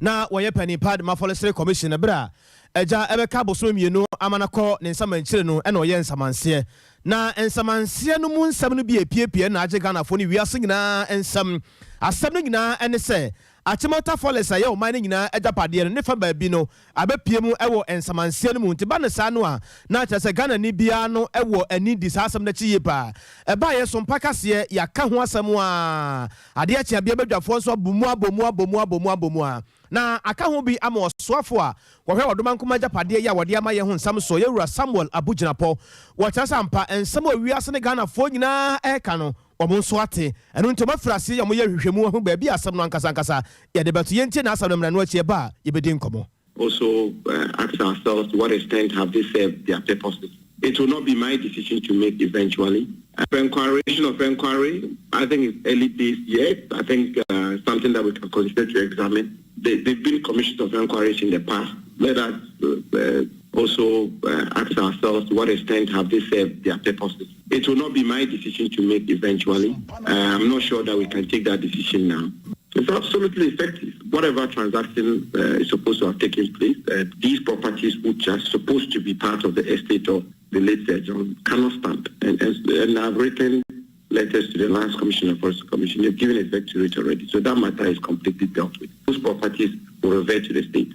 na wɔyɛ panin pa de ma Forestry Commission no berɛ a agya ɛbɛka bosome mmienu ama no akɔ ne nsamankyire no na ɔyɛ nsamanseɛ na nsamanseɛ no mu nsɛm no bi epiepie na agye Ghanafoɔ ne wiase nyinaa nsɛm. Asɛm no nyinaa ne sɛ. Achimota Forest a ɛyɛ ɔman no nyinaa agyapadeɛ no ne fa baabi no abɛpue mu wɔ nsamanseɛ no mu. Nti ba no saa no a, na kyerɛ sɛ Ghanani biara no wɔ ani di saa asɛm no akyi yie paa. Ɛbaeɛ so mpa kaseɛ, yɛaka ho asɛm ara, adeɛ kye a bia badwafoɔ nso abɔ mu abɔ mu abɔ mu abɔ mu abɔ mu ara. Na aka ho bi ama ɔsoafo a wɔhwɛ ɔdomankoma agyapadeɛ yi a wɔde ama yɛn ho nsɛm soɔ, Yɛwura Samuel Abu Jinapor. Wɔkyerɛ sɛ ampa, nsɛm a wiase ne Ghanafoɔ nyinaa reka no, wɔn nso ate. Ɛno nti wɔafiri aseɛ yɛ wɔyɛ nhwehwɛmu ahu baabi a asɛm no ankasa ankasa yɛde bɛto. Yɛntie n'asɛm no mmra, ɛno akyi ɛba a yɛbɛdi nkɔmmɔ. Also ask ourselves to what extent have they served their purposes. It will not be my decision to make eventually. Enquiry of enquiry, I think it's early days yet. I think uh, something that we can consider to examine. They, they've been commissions of inquiries in the past. Let us uh, also uh, ask ourselves to what extent have they served their purposes. It will not be my decision to make eventually. Uh, I'm not sure that we can take that decision now. It's absolutely effective. Whatever transaction uh, is supposed to have taken place, uh, these properties which are supposed to be part of the estate of the late Sir John cannot stand. And, and, and I've written letters to the Lands Commission and Forestry Commission. They've given effect to it already. So that matter is completely dealt with. Those properties will revert to the state.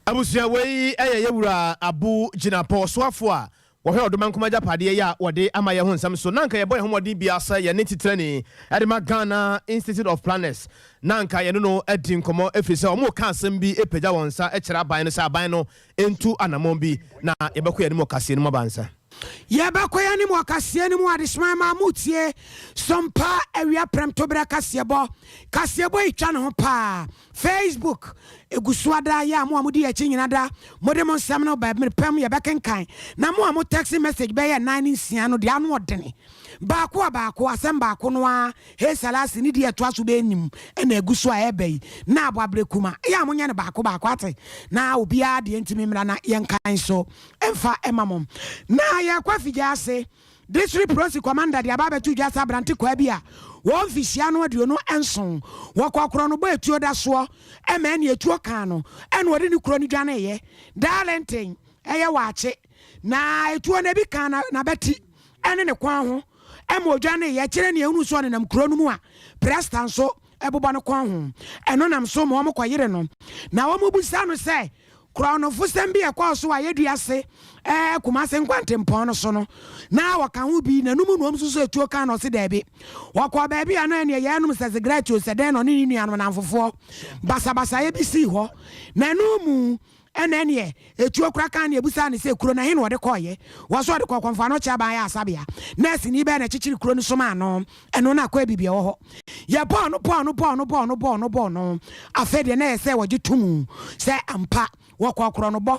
Abusua wei yɛ yɛwura Abu Jinapor ɔsoafo a wɔhwɛ ɔdomankoma agyapadeɛ yi a wɔde ama yɛn ho nsɛm so. Na anka yɛbɔ yɛn ho mmɔden biara sɛ yɛne titrani de ma Ghana Institute of Planners na anka yɛne no adi nkɔmmɔ ɛfiri sɛ wɔreka asɛm bi pagya wɔn nsa kyerɛ aban no sɛ aban no ntu anammɔn bi na yɛbɛkɔ yɛn anim wɔ kaseɛ no mu abansa. Yɛbɛkɔ yɛn anim wɔ kaseɛ no mu adesomae ma motie Sompa awia prɛmtoberɛ kaseɛbɔ. Kaseɛbɔ yi twa ne ho paa. Facebook egu so ada yɛ a mo a modi yɛn akyi nyina da mode mo nsɛm no ba mmerɛ pɛ mu yɛbɛkenkan na mo a mo text message bɛyɛ nnan ne nsia no deɛ ano ɔdene baako a baako asɛm baako no ara Hey Salasi ne deɛ ɛtoa so bɛyɛ nim ɛna egu so a ɛreba yi na abɔ abrɛ kuma yɛ a monyɛ no baako baako ate na obiara deɛ ntumi mmra na yɛnkan so mfa ɛma mo na yɛkɔ afigya ase District Prosi Commander de aba abɛto dwa sɛ aberante kwaa bi a wɔwɔ mfihyia no 27 wɔkɔɔ korɔnobɔ etuo da soɔ ma ɛne etuo kaa no ɛna ɔde ne kuro no dwaneeɛ. Darlington ɛyɛ waakye na etuo no ebi kaa n'abati ɛne ne kɔn ho ɛma ɔdwaneeɛ. Akyire no yɛhunuu sɛ ɔnenam kuro no mu a prɛsta nso ɛbobɔ ne kɔn ho. Ɛno nam so ma wɔkɔyere no na wɔbisa no sɛ Korɔnofosɛm bi a ɛkɔɔ so wɔ Ayɛdua ase ɛɛ Kumase nkwantempɔn no so no, na wɔka ho bi. N'anum na wɔsusu etuo kaa no, ɔse daabi. Wɔkɔɔ baabi a na ɛneɛ yɛrenom sɛ sigaret o, sɛ dɛn na ɔne ne nuanom nnamfofoɔ. Basabasayɛ bi sii hɔ, na ɛno mu na ɛneɛ etuo kora kaa no. Yɛbisaa no sɛ kuro no ɛhe na ɔde kɔeɛ? Wɔse ɔde kɔɔ Kɔmfo Anokye Aban Ayaresabea. Nɛɛseni bɛn na ɛkyekyere kuro no somaa no? Ɛno na akɔyɛ biribi a ɛwɔ hɔ. Yɛbɔɔ no bɔɔ no bɔɔ no bɔɔ no bɔɔ no bɔɔ no. Afei deɛ na ɛyɛ sɛ wɔgye to mu sɛ ampa wɔkɔɔ korɔnobɔ ma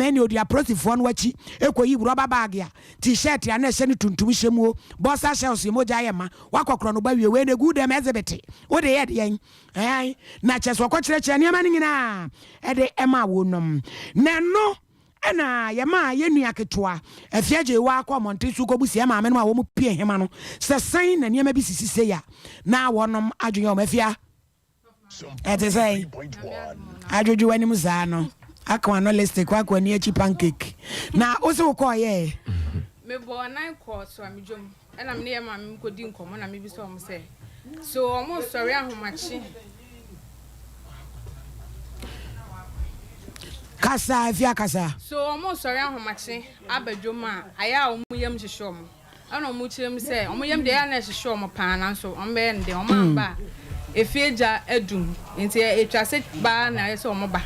ɛnneɛ ɔdi apolisifoɔ no akyi kɔyi rɔba baage a T-shirt a na ɛhyɛ no tuntum hyɛ mu o, boxer shorts mogya ayɛ ma. Wakɔ korɔnobɔ awie, wei na ɛgu dɛm exhibit. Wode yɛ deɛn? Ɛɛ, na kyerɛ sɛ wɔkɔkyerɛkyerɛ nneɛma no nyinaa de maa wɔnom. Na ɛno Ɛnna yɛmaa yɛn nua ketewa Afia Gyewaa kɔɔ mmɔnten so kɔbusaa yɛn maamenom a wɔpue nhema no sɛ sɛn na nneɛma bi sisi sei a na wɔnom adwene yɛ wɔn. Afia, ɛte sɛn? Adwodwo w'anim saa no, aka w'ano lipstick, woaka w'ani akyi pancake. Na wo se wokɔɔyɛɛ? Mebɔɔ nan kɔɔ Soamidwom. Ɛna me ne yɛn maame mu kɔdi nkɔmmɔ na mebisa wɔn sɛ, so wɔresɔre ahomakye? Kasa, Afia kasa. So wɔresɔre ahomakye aba dwom a, ayɛ a wɔn yam hyehye wɔn? Ɛna wɔkyerɛ mu sɛ, wɔn yam deɛ ɛyɛ a na ɛhyehye wɔn paa nanso wɔbɛyɛ no dɛn, wɔamba a, efie gya adum. Nti ɛtwa sɛ baa na ayɛ sɛ wɔba.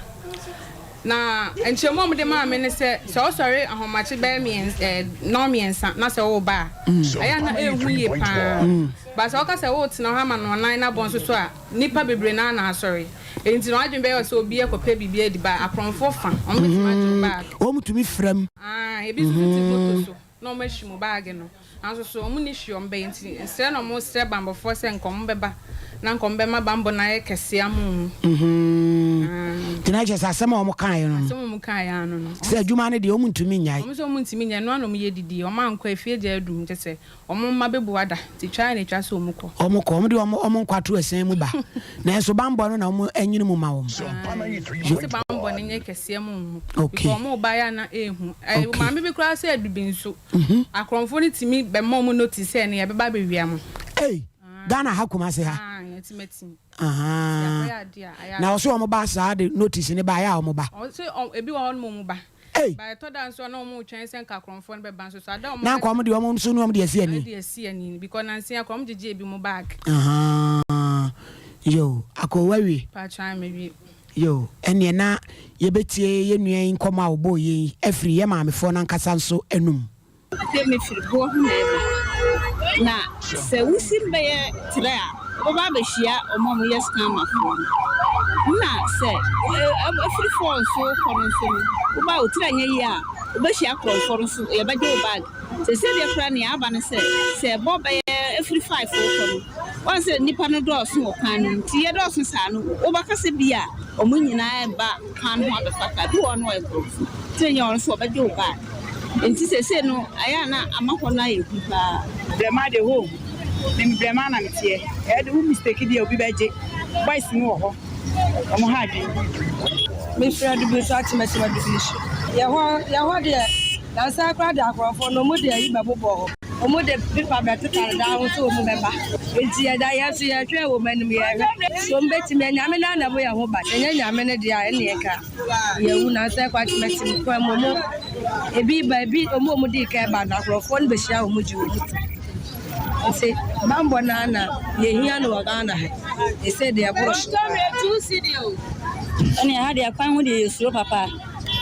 Na nkyerɛmu a wɔde maa me ne sɛ, sɛ wosɔre ahomakye bɛyɛ mmiɛnsa ɛɛ nnɔnmiɛnsa na sɛ woreba a, ɛyɛ a na ɛhu yie pa ara. But sɛ woka sɛ woretena hɔ ama nnɔnnan no abɔ nso so a, nnipa bebree no ara na asɔre. Enti no w'adwene bɛyɛ wo sɛ obi rekɔpɛ biribi adi but akorɔmfoɔ fa, wɔbɛtumi agye wo bag. Wɔtumi fra mu. Aane, ebi nso so te moto so. na wɔn ahyi mo baage no, nanso so wɔn nni hwee wɔn bɛyɛ nti nsrɛ na wɔn srɛ banbɔfoɔ sɛ nka wɔn bɛba na nka wɔn bɛma banbɔ no ayɛ kɛseɛ ama wɔn. Nti na kyerɛ sɛ asɛm a wɔn kaeɛ no no. Asɛm a wɔn kaeɛ ara no no. Sɛ adwuma no deɛ wɔn ntumi nnyae. Wɔn sɛ wɔn ntumi nnyae, ɛno ara na wɔn yɛ didie, wɔn ankɔ efie gya adum kyerɛ sɛ Wɔn mma bɛbu ada, nti twa ara na ɛtwa sɛ wɔn kɔ. Wɔn kɔ, wɔn de wɔn nkwa to ɛsɛn mu ba, nanso banbɔ no na wɔn anyini mu ma wɔn. Ae, wɔn se banbɔ no nyɛ kɛseɛ ma wɔn, because wɔn reba yɛ a na ɛɛhu. Ɛɛ, maame bi koraa sɛ adubi nso, akorɔmfoɔ no tumi bɛma wɔn notice sɛ ɛnɛ yɛbɛba abɛwia mo. Ei! Ghana ha Kumasi ha. Aane, Atimati. Ahaa. Nti akɔyɛ adeɛ a, ayɛ Na ɔse wɔn ba saa de notice ne ba, ayɛ a wɔn ba. Ɔse ebi wɔ hɔ nom wɔn ba. Ei! But ɛtɔ da nso a na wɔn retwɛn sɛ nka akorɔmfoɔ no bɛba nso so ada wɔn Na nka wɔn deɛ wɔn nso ne wɔn de asi ani. De asi ani because nansa yi akora wɔn gyegye ebi mo bag. Ahaa. Yoo, Akoo wawie? Paatwoo ae mawie. Yoo, ɛneɛ na yɛbɛtie yɛn nua yi nkɔmmɔ a ɔbɔɔ yɛn yi afiri yɛn maamefoɔ no ankasa nso anum. Afei mefiri boɔ ho na ɛreba, na sɛ wosim bɛyɛ trɛ a, wobɛba abɛhyia wɔn a wɔyɛ scammerfoɔ no. Nna sɛ ɛfiri fɔɔ nso rekɔ no nso no, woba a wo tiri anyɛ yie a, wobɛhyia akorɔmfoɔ no nso, yɛbɛgye wo bag. Seesei deɛ koraa nea aba ne sɛ, sɛ ɛbɔ bɛyɛ ɛfiri five rekɔ no, woahu sɛ nnipa no dɔɔso wɔ kwan no mu, nti yɛdɔɔso saa no, wobɛka sɛ bi a wɔn nyinaa reba kwan ho abɛfa kaa. Bi wɔ hɔ no wɔyɛ korɔmfoɔ, nti ɛnyɛ wɔn nso wɔbɛgye wo bag. Enti seesei no, ayɛ a na ama hɔ no ayɛ hu paa. Brɛma de home me me brɛma na me teɛ ɛyɛ de wo mistake deɛ obi bɛgye boys no wɔ hɔ ɔmo ha adwene. Me firi Adubiri so Akyemakyem Adubiri so. Yɛ hɔ yɛ hɔ deɛ nansa koraa deɛ akorɔmfoɔ no ɔmo de ayi bɛbobɔ hɔ ɔmo de pepa bɛtetare dan ho sɛ ɔmo bɛba nti yɛda yɛn nso yɛtwɛn wɔn anim yɛhwɛ sɛ ɔmo bɛtumi a Nyame no ara na ɛbɔ yɛn ho ban ɛnyɛ Nyame no deɛ a ɛnneɛ nka Yɛwu na sɛ kwakyematim kwan mu ɔmo ebi ba ebi ɔmo ɔmo dii kan ba no akorɔfoɔ no bɛhyia ɔmo gye ɔmo ti nti bambɔ no ara na yɛhia no wɔ Ghana ha ɛsɛ deɛ ɛboro so. Ɛne ɛha deɛ kwan ho deɛ yɛsuro papa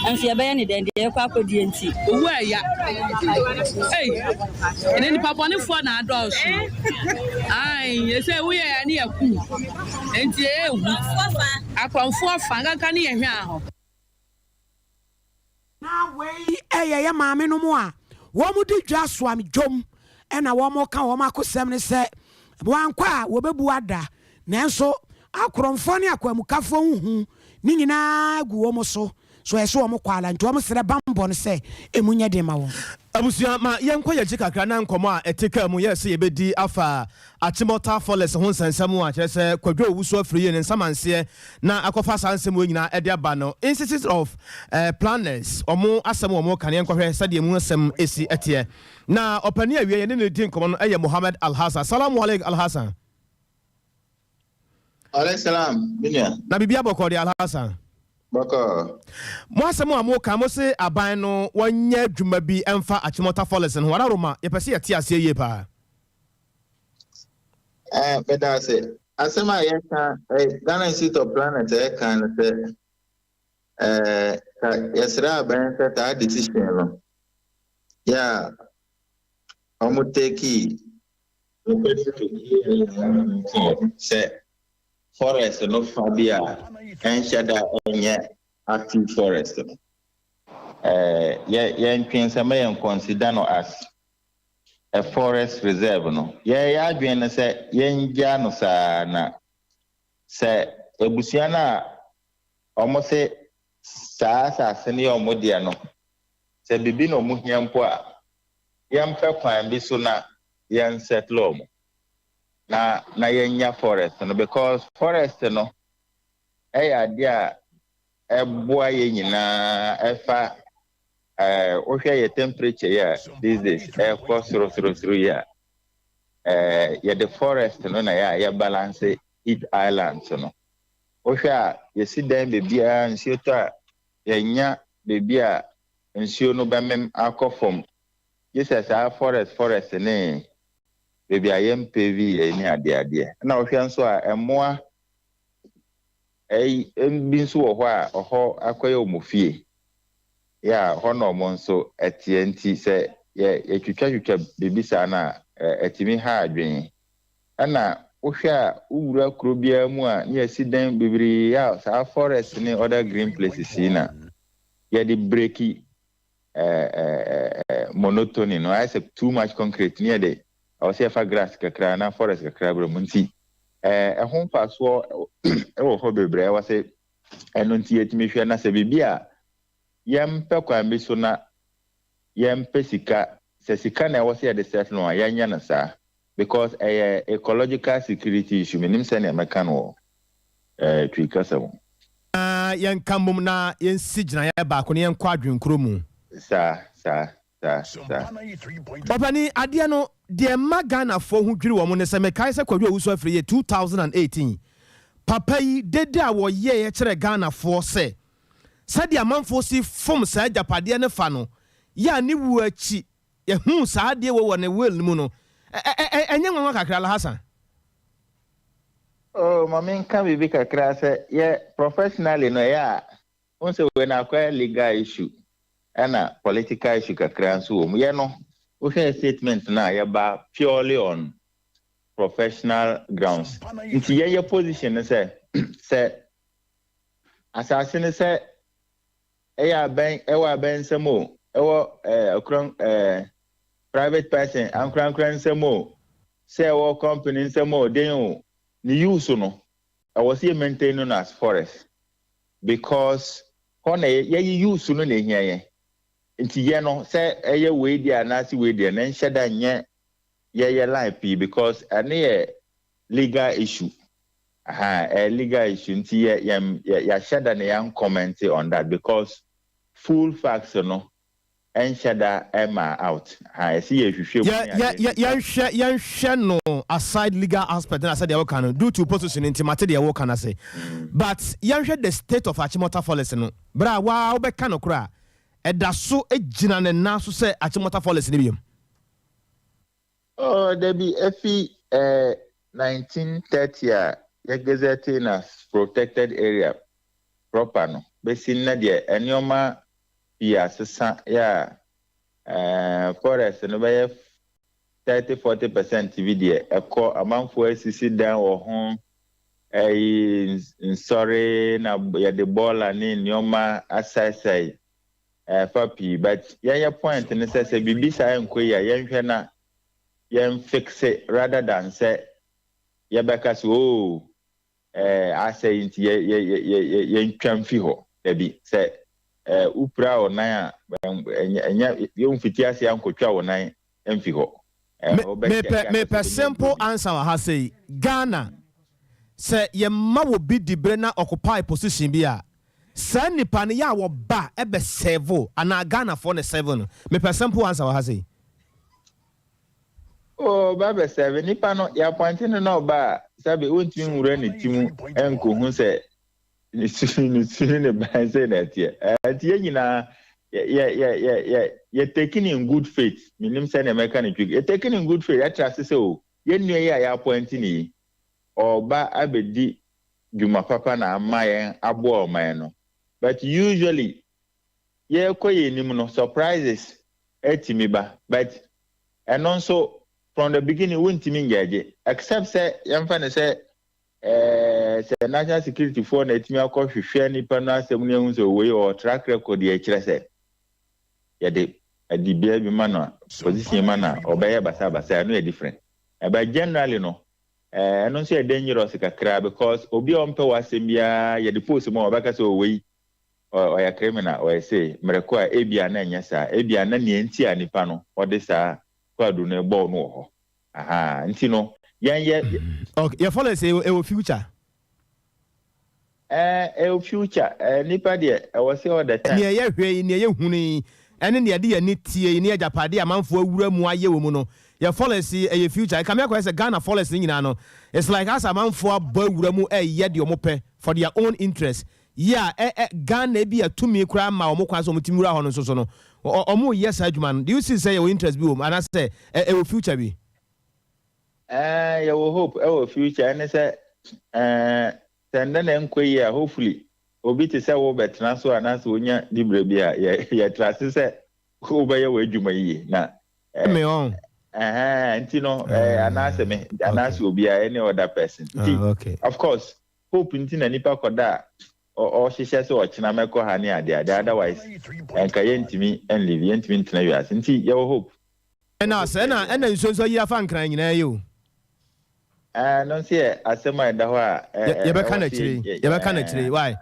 nso yɛbɛyɛ ne dɛn deɛ yɛkɔ akɔdie nti. Owu ɛya. Ei, ɛnɛ nipa bɔnefoɔ na adɔɔso. Ae, ɛsɛ woyɛ ya ne yɛku. Enti ɛyɛ hu. Akorɔmfoɔ fa, nkanka ne yɛ hwɛ ahɔ. Na wei yɛ yɛ maame nom a wɔn di dwa soam dwom na wɔn ka wɔn akosɛm ne sɛ wɔankɔ a wɔbɛbu ada nanso akorɔmfoɔ ne akwanmukafoɔ ho hu ne nyinaa gu wɔn so so ɛsɛ wɔn kɔ ala nti wɔn srɛ banbɔ no sɛ ɛmu nyɛ den ma wɔn. Abusua, ma yɛnkɔ yɛn akyi kakra na nkɔmmɔ a ɛte kaa mu yɛɛ sɛ yɛbɛdi afa Achimota Forest ho nsɛnsɛm a kyerɛ sɛ Kwadwo Owusu Afriyie ne nsamanseɛ na akɔfa saa nsɛm wei nyinaa de aba no. Institute of Planners wɔn asɛm a wɔka no yɛnkɔhwɛ sɛdeɛ emu nsɛm si teɛ. Na ɔpanin a awiei yɛne no redi nkɔmmɔ no yɛ Mohammed Alhassan. Salaam Alaikum Alhassan. Alaikum salam, me nua. Na biribiara bɔkɔɔ deɛ Alhassan? Bɔkɔɔ. Mo asɛm a moka, mo se aban no wɔnyɛ adwuma bi mfa Achimota Forest no ho. Araroma, yɛpɛ sɛ yɛte aseɛ yie paa. Eh, meda ase. Asɛm a yɛka, eh, Ghana Institute of Planet ɛka no sɛ, eh, ka yɛsrɛ aban sɛ saa decision no, yɛ a wɔn take sɛ forest no fa bi a ɛnhyɛ da ɛnyɛ active forest no. Eh, yɛ yɛntwen sɛ mɛyɛ consider no as a forest reserve no, yɛn yɛn adwene ne sɛ yɛngyaa no saa na sɛ abusua no a wɔse saa asase no yɛ wɔn dea no, sɛ biribi na wɔhia mpo a, yɛmpɛ kwan bi so na yɛn settle wɔn na na yɛnya forest no because forest no ɛyɛ adeɛ a ɛboa yɛn nyinaa ɛfa Eh, wohwɛ yɛ temperature yi a these days ɛkɔ soro soro soro yi a, eh, yɛde forest no na yɛ a yɛ balance heat islands no. Wohwɛ a yɛsi dan baabiara nsuo tɔ a yɛnya baabi a nsuo no bɛmem akɔ fam. Gye sɛ saa forest forest ne baabi a yɛmpave yɛ ne adeadeɛ. Ɛna wohwɛ nso a mmoa ɛyi bi nso wɔ hɔ a ɔhɔ akɔyɛ wɔn fie. Yeah, hɔ na wɔn nso teɛ nti sɛ yɛ yɛtwitwatwitwa biribi saa no a, ɛtumi ha adwene. Ɛna wohwɛ a wowura kuro biara mu a ne yɛasi dan bebree a saa forest ne other green places yi na yɛde breki monotony no ayɛ sɛ too much concrete ne yɛde ɛwɔ sɛ yɛfa grass kakra na forest kakra brɛ mu nti ɛho mfasoɔ ɛwɔ hɔ bebree ɛwɔ sɛ Ɛno nti yɛtumi hwɛ na sɛ biribi a yɛmpɛ kwan bi so na yɛmpɛ sika, sɛ sika na ɛwɔ sɛ yɛde settle no a yɛnyɛ no saa because ɛyɛ ecological security issue, mennim sɛnea mɛka no wɔ eh, Twi kasa mu. Na yɛnka mmom na yɛnsi gyinaeɛ baako na yɛnkɔ adwenkoro mu. Saa, saa. Saa, saa. Ɔpanin, adeɛ no, deɛ ɛma Ghanafoɔ ho dwiri wɔn ne sɛ, mekae sɛ Kwadwo Owusu Afriyie yɛ 2018, papa yi dede a wɔyɛeɛ kyerɛɛ Ghanafoɔ sɛ, sɛdeɛ amanfoɔ si fom saa agyapadeɛ no fa no, yɛ a ne wuo akyi yɛhuu saa adeɛ wei wɔ ne will no mu no, ɛ, ɛ, ɛ, ɛnyɛ nwanwa kakra, Alhassan? Oh, ma menka biribi kakra sɛ, yɛ professionally no, ɛyɛ a, wohu sɛ wei no akɔyɛ legal issue. Ɛna political issue kakra nso wɔ mu. Yɛ no, wohwɛ statement no a, yɛba purely on professional grounds. Nti yɛyɛ position no sɛ, sɛ asase no sɛ ɛyɛ abɛn, ɛwɔ abɛn nsam o, ɛwɔ ɛɛ ɔkran ɛɛ private person ankorankora nsam o, sɛ ɛwɔ company nsam o, den o, ne use no, ɛwɔ sɛ yɛ maintain no as forest because hɔ na yɛyi use no na ehia yɛn. Nti yɛ no sɛ ɛyɛ wei deɛ anaasɛ wei deɛ na nhyɛ da nyɛ yɛyɛ line pii because ɛne yɛ legal issue. Aha, ɛyɛ legal issue nti yɛ yɛn yɛ yɛahyɛ da na yɛn comment on that because full facts no ɛnhyɛ da ɛma out. Ha, ɛsi yɛ hwehwɛ mu ne adeɛ. Yɛnhwɛ no aside legal aspect na sɛdeɛ woka no, due to position nti mate deɛ woka no ase, but yɛnhwɛ the state of Achimota Forest no berɛ a waa wobɛka no korɔ a ɛda so gyina ne nan so sɛ Achimota Forest no biom. Oh, dabi, efi 1930 a yɛ gazette no as protected area proper no bɛsi nnɛ deɛ, nneɛma pii asesa. Yɛ a forest no bɛyɛ 30-40% bi deɛ ɛkɔ, amanfoɔ asisi dan wɔ ho, ɛyi nsɔre na yɛde bɔɔla ne nneɛma asɛesɛe ɛfa pii. But yɛyɛ point ne sɛ biribi saa nkɔ yi a, yɛnhwɛ na yɛn fix rather than sɛ yɛbɛka so, oo, asɛe nti yɛ yɛ yɛ yɛ yɛntwa mfi hɔ. Dabi, sɛ wopira wo nan a, ɛnyɛ yɛmfiti ase ankotwa wo nan mfi hɔ. Mepɛ simple answer wɔ ha sei. Ghana, sɛ yɛma wɔ bi dibere na occupy position bi a, saa nipa no yɛ a wɔba ɛbɛ serve anaa Ghanafoɔ ne serve no? Mepɛ simple answer wɔ ha sei. Oh, ɔba bɛ serve nipa no. Yɛ appoint no na ɔba a, sabi wontumi nwura ne ti mu nkohu sɛ ne su ne ban sɛ na ɛteɛ. Nti yɛn nyinaa yɛ taking in good faith. Menim sɛ nea mɛka ne twi, yɛ taking in good faith, yɛatra ase sɛ o, yɛn nua yi a yɛ appoint ne yi, ɔba abɛdi dwuma papa na ama yɛn aboa ɔman no. But usually yɛkɔ yɛn anim no, surprises ɛtumi ba, but ɛno nso from the beginning wontumi ngyɛgye, except sɛ yɛmfa ne sɛ sɛ national security foɔ na ɛtumi akɔ hwehwɛ nipa no asɛm no, ehu sɛ wei ɔwɔ track record yɛ kyerɛ sɛ yɛde adibea bi ma no a, position ma no a, ɔbɛyɛ basabasa, ɛno yɛ different. But generally no, ɛno nso yɛ dangerous kakra because obi a ɔmpɛ wɔ asɛm biara, yɛde post mu a, ɔbɛka sɛ ɔwɔ yi ɔyɛ criminal, ɔyɛ sei mmerɛko a ebia na ɛnyɛ saa, ebia na nea nti a nipa no ɔde saa kwadu no ɛbɔɔ no wɔ hɔ aha nti no yɛn yɛ. Okay, yɛ follow sɛ ɛwɔ future. Ɛwɔ future. Nipa deɛ, ɛwɔ sɛ all the time. Nea yɛhwɛ yi, nea yɛhunu yi, ɛne nea yɛde yɛn ani tie yi, ne agyapadeɛ amanfoɔ awura mu ayɛ wɔ mu no, yɛ forest yi ɛyɛ future? Ɛkame akɔyɛ sɛ Ghana forest no nyinaa no, it's like as amanfoɔ abɔ awura mu ɛyɛ deɛ ɔmo pɛ for their own interest yi a, ɛ ɛ Ghana bi atumi koraa ma ɔmo kwan sɛ ɔmo tumi wura hɔ no nso so no, ɔmo yɛ saa adwuma no. Do you see sɛ yɛwɔ interest bi wɔ mu anaasɛ ɛwɔ future bi? Yɛwɔ hope ɛwɔ future. Ɛne sɛ sɛ ndɛ na nkɔ yi a, hopefully obi te sɛ wo bɛtena so anaasɛ wonya dibrɛ bi a, yɛtra ase sɛ wobɛyɛ w'adwuma yie na me ɔn. Nti no anaasɛ me anaasɛ obiara, any other person nti. Of course, hope nti na nipa kɔda a ɔhyehyɛ sɛ ɔkyena mɛkɔ ha ne ade ade, otherwise nka yɛntumi nlive, yɛntumi ntena wiase. Nti yɛwɔ hope. Ɛna sɛ ɛna nsuo nso ayi afa Nkran nyinaa yi o. Ɛno nso yɛ asɛm a ɛda hɔ a. Yɛbɛka n'akyire, yɛbɛka n'akyire. Why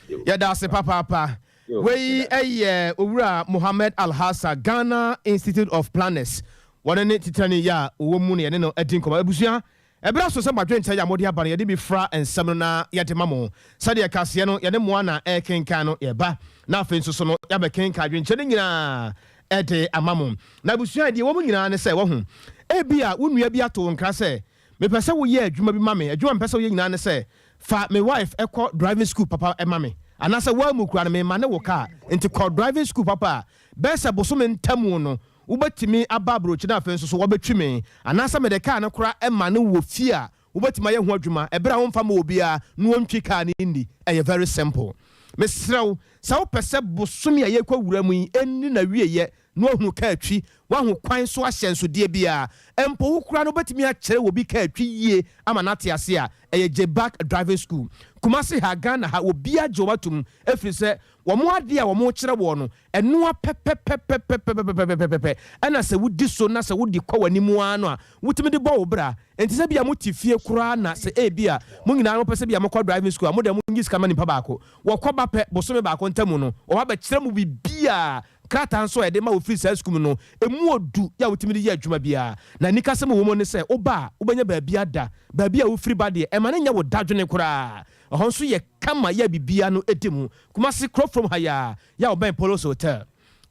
yɛda ase papaapa. Wei ɛyɛ Owura Mohammed Alhassa, Ghana Institute of Planners, wɔne ne titirani yɛ a wɔwɔ mu no, yɛne no adi nkɔmmɔ. Abusua, ɛberɛ so sɛ madwenkyɛ yɛ a mode aba no, yɛde bi fra nsɛm no na yɛde ma mo sɛdeɛ kaseɛ no yɛne mmoa na ɛrekenkan no. Yɛba na afei nso so no, yɛabɛkenkan adwenkyɛ no nyinaa. de ama mo. Na abusua deɛ wɔn nyinaa ne sɛ, wahu, ebia wo nua bi ato wo nkra sɛ, mepɛ sɛ woyɛ adwuma bi ma me, adwuma a mepɛ sɛ woyɛ nyinaa ne sɛ, fa me wife kɔ driving school papa ma me, anaasɛ woammu koraa no, mema ne wo kaa, nti kɔ driving school papa a, bɛyɛ sɛ bosome ntamu no, wobɛtumi aba aburokyi na afei nso so wɔbɛtwi me, anaasɛ mede kaa no koraa ma no wɔ fie a, wobɛtumi ayɛ ho adwuma ɛberɛ a womfa ma obiara na ɔntwi kaa no nni. Ɛyɛ very simple. Mesrɛ wo, sɛ wopɛ sɛ bosome a yɛrekɔ wura mu yi ɛnni n'awieɛ na woahunu kaa twi, woahu kwan so ahyɛnsodeɛ biara, mpo wo koraa no wobɛtumi akyerɛ obi kaa twi yie ama no ate ase a, ɛyɛ Jebak Driving School. Kumasi ha, Ghana ha, obiara gye wɔn atom ɛfiri sɛ wɔn adeɛ a wɔrekyerɛ woɔ no, Ɛnoa pɛpɛpɛpɛpɛpɛpɛpɛpɛ ɛna sɛ wodi so na sɛ wode kɔ w'anim ara no a, wotumi de bɔ wo bra. Enti sɛ ebia mote fie koraa na sɛ ebia mo nyinaa mopɛ sɛ ebia mokɔ driving school a, mo deɛ monyi sika ma nipa baako. Wɔkɔ ba pɛ, bosome baako ntam no, wɔba bɛkyerɛ mo biribiara. Krataa nso a yɛde ma wo firi saa sukuu mu no, ɛmu ɔdu yɛ a wotumi de yɛ adwuma biara. Na anikasɛm a ɛwɔ mu ne sɛ, woba a, wobɛnya baabi ada. Baabi a wofiri ba deɛ, ɛmma no nyɛ wo dadwene koraa. Ɛhɔ nso yɛ kama yɛ a biribiara no di mu. Kumasi, Kurofrom ha yi ara, yɛ a wɔbɛn Polos Hotel,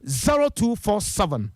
0247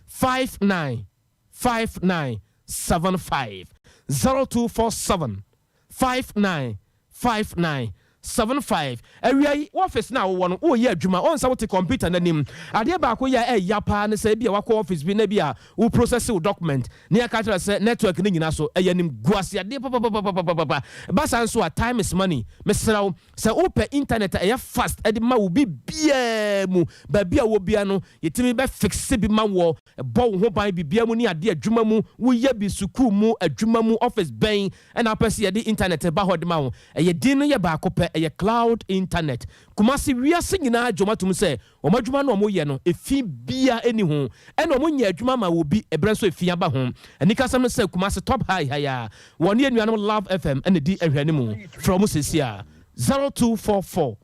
59 59 75, 0247 59 59 75. Awia yi, w'ɔfese no a wowɔ no, woreyɛ adwuma, woahu sɛ wote kɔmputa no anim. Adeɛ baako yɛ a ɛyɛ paa ne sɛ ebia woakɔ ɔfese bi na ebia wo process wo document na yɛaka akyerɛ wo sɛ network no nyina so, ɛyɛ animguaseadeɛ papapapapapapa. Ɛba saa nso a, time is money. Mesrɛ wo, Sɛ wopɛ internet a ɛyɛ fast de ma wo biribiara mu, baabi a wowɔ biara no, yɛtumi bɛ fixe bi ma woɔ, ɛbɔ wo ho ban biribiara mu ne adeɛ, adwuma mu, woyɛ bi, sukuu mu, adwuma mu, office bɛn na wopɛ sɛ yɛde internet ba hɔ de ma wo? Ɛyɛ din no yɛ baako pɛ, ɛyɛ cloud internet. Kumasi, wiase nyinaa gye wɔn atom sɛ Wɔn adwuma no a wɔyɛ no, efi biara nni ho. Ɛna wɔnyɛ adwuma ma obi, ɛberɛ nso efi aba ho. Anikasɛm ne sɛ, Kumasi Top High ha yi ara, wɔne yɛn nuanom Love FM na ɛdi nhwɛanimu. Frɛ wɔn seesei ara, 0244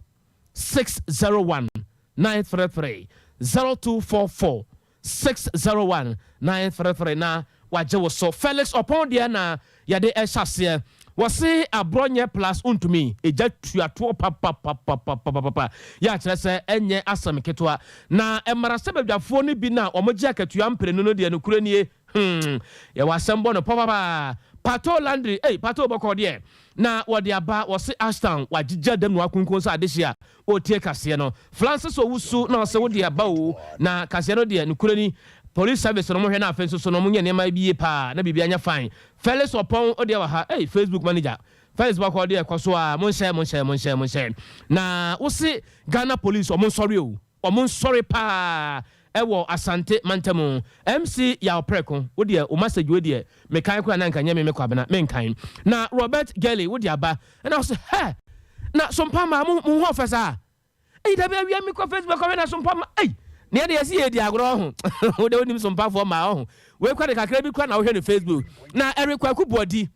601 933, 0244 601 933 na wagye wo so. Felix Ɔpɔn deɛ na yɛde ɛhyɛ aseɛ. Wɔse aborɔ nyɛ plus wontumi egya tua toɔ papapapapapapa yɛ akyerɛ sɛ ɛnyɛ asɛm ketewa. Na mmarahyɛbadwafoɔ no bi no a wɔgye akatua mprenu no deɛ nokorɛ nie hmm yɛwɔ asɛm bɔ no pɔ papaa. Pato Landry ei Pato bɔkɔɔ deɛ na wɔde aba wɔse Ashtown wagyegya dam na wakunkun sɛ adehye a Ɔretie kaseɛ no. Francis Owusu na ɔse wo deɛ aba oo na kaseɛ no deɛ nokorɛ ni police service no ɔmo hwɛ na afei nso so no ɔmo nyɛ nneɛma bi yie paa na biribiara nyɛ fine Felix Ɔpɔn wo deɛ wɔ ha ei Facebook manager Felix bɔkɔɔ deɛ kɔ so aa monhyɛ monhyɛ monhyɛ monhyɛ na wose Ghana police ɔmo nsɔre oo ɔmo nsɔre paa ɛwɔ Asante mantamu MC Yaw Prɛko wo deɛ wo message wei deɛ mekan koraa na nka nyɛ me me Kwabena menkan na Robert Gelly wo deɛ aba Ɛna ɔse hɛ na sompa ma mo mo ho ɔfɛ saa ei dabi awia mi kɔ Facebook kɔhwɛ na sompa ma ei nea de yɛsi yɛ di agorɔ ɔho wo de wonim sompafoɔ ma ɔho wei kɔ de kakra bi kɔ na wohwɛ no Facebook na Eric Kwaku Boadi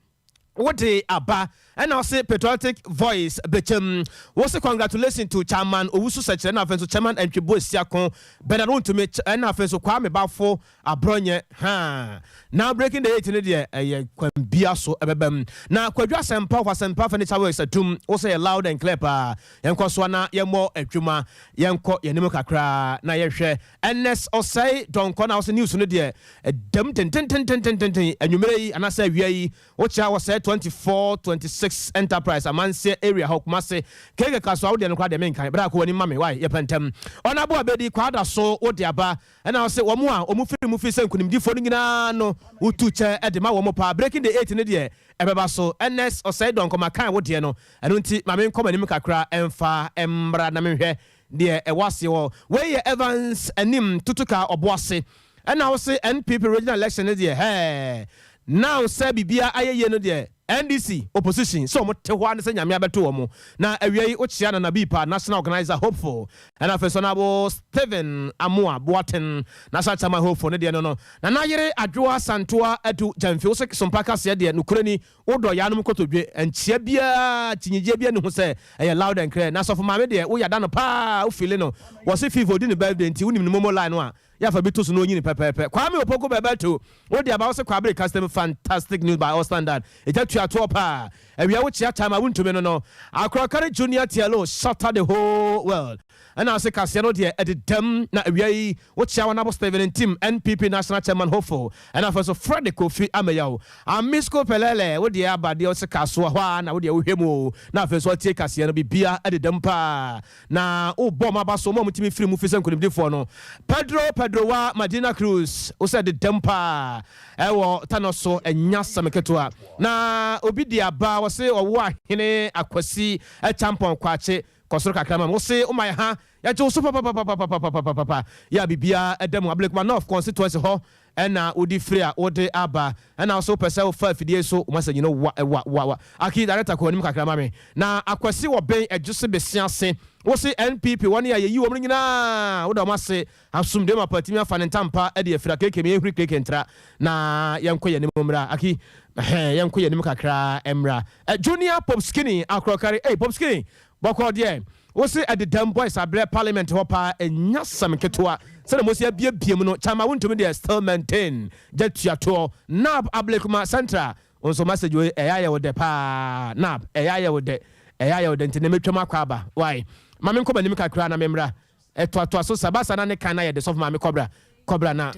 wo de aba ɛna ɔse patriotic voice bɛkyɛm wo se congratulations to chairman Owusu Sɛkyerɛ na afei nso chairman Antwibo Asiako Bernard Wontumi ɛna afei nso Kwame Bafo Aborɔ nyɛ haa. Now breaking the eight no deɛ ɛyɛ kwan bia so ɛbɛba mu. Na Kwadwo Asɛmpa of Asɛmpa Furniture Works atum wo sɛ yɛ loud and clear paa. Yɛnkɔ so na yɛmmɔ adwuma. Yɛnkɔ yɛn anim kakra na yɛnhwɛ Ernest Osei Donkor na wo sɛ news no deɛ ɛdam tentententententen anwummerɛ yi anaasɛ awia yi Wokyea wɔ sɛ 24 26 Enterprise Amanseɛ area hɔ Kumase KK Kasoa wo deɛ no koraa deɛ menkan bra kɔ w'anim ma me wai yɛpɛ ntɛm Ɔnabo Abedi Kwaada so wo de aba Ɛna ɔse wɔn a wɔn firi mu firi sɛ nkunimdifoɔ no nyinaa no wotu kyɛ de ma wɔn paa. Breaking the 8 no deɛ ɛbɛba so. Ernest Osei Donkor makan wo deɛ no ɛno nti ma menkɔ m'anim kakra mfa mmra na menhwɛ deɛ ɛwɔ aseɛ hɔ. Wei yɛ Evans Anim Tutuka Ɔboase. Ɛna wose NPP regional election no deɛ hɛɛ now sɛ biribiara ayɛ yie no deɛ NDC opposition sɛ wɔn te hɔ ara ne sɛ Nyame abɛto wɔn. Na awia yi wokyea Nana Bipa National Organiser hopeful ɛna afei nso Honourable Stephen Amoah Boateng National Chairman hopeful ne deɛ no no. Nana Yere Adwoa Santoa Adu Gyamfi wose Sompa kaseɛ deɛ nokorɛ ni wodɔ yaanom kotodwe nkyea biara kyinnyegyeɛ biara nni ho sɛ ɛyɛ loud and clear. Na Sɔfo Maame deɛ wo yada no paa wo feeli no wɔse Fifi odi ne birthday nti wonim ne momo line no a Yɛ fa bi to so na onyini pɛpɛɛpɛ. Kwame Opoku Bebeto, wo de aba wo se Kwabere Custom fantastic news by all standard. Egya tua toɔ paa. Awia wo kyea time a wontumi no no. Akorakare Junior Tielo shatter the whole world. Ɛna ase kaseɛ no deɛ ɛdedam na awia yi wo kyea Honourable Stephen Ntim NPP National Chairman hopeful ɛna afei nso Fred Kofi Ameyaw Amisco Pelele wo deɛ aba deɛ ɔse kasoa hɔ ara na wo deɛ wohwɛ mu o na afei nso atie kaseɛ no bibia ɛdedam paa na wo bɔ ɔmo aba so ɔmo a ɔmo tumi firi mu fi sɛ nkonimdifoɔ no Pedro Pedrowa Madina Cruz wo sɛ ɛdedam paa ɛwɔ tanɔ so ɛnya asɛm ketewa na obi de aba wɔse ɔwo ahene Akwasi Acheampong Kwakye Kɔ soro kakra ma me. Wo se wo ma yɛ ha, yɛgye wo so papapapapapapapa. Yɛ a biribiara ɛda mu. Ablekuma North constituency hɔ ɛna wode firi a wode aba. Ɛna wo se wopɛ sɛ wofa afidie yi so, wo message no wa wa wa wa. Aki, director kɔ anim kakra ma me. Na Akwasi wɔ ben Adwose Besiase. Wo se NPP wɔn a yɛyi wɔn no nyinaa woda wɔn ase. Asomdwoe mapa atumi afa ne ntampa de afira keke me yɛnhuri keke ntra na yɛnkɔ yɛn anim mmra aki ɛhɛn yɛnkɔ yɛn anim kakra mmra eh, Junior Pop Skinny akorɔkare ei Pop Skinny bɔkɔɔ deɛ wo se ɛdedam boys abrɛ parliament hɔ paa ɛnya sɛm ketewa sɛdeɛ mo si abiebie mu no kyama wontumi deɛ still maintain gya tuatoɔ nab ablekuma central wo nso message wei ɛyɛ ayɛ wo dɛ paa nab ɛyɛ ayɛ wo dɛ ɛyɛ ayɛ wo dɛ nti na mɛtwam akɔ aba why ma menkɔ m'anim kakra na memmra Ɛtoatoa so saa na ne kan na yɛde sɔfo maame kɔbra kɔbra na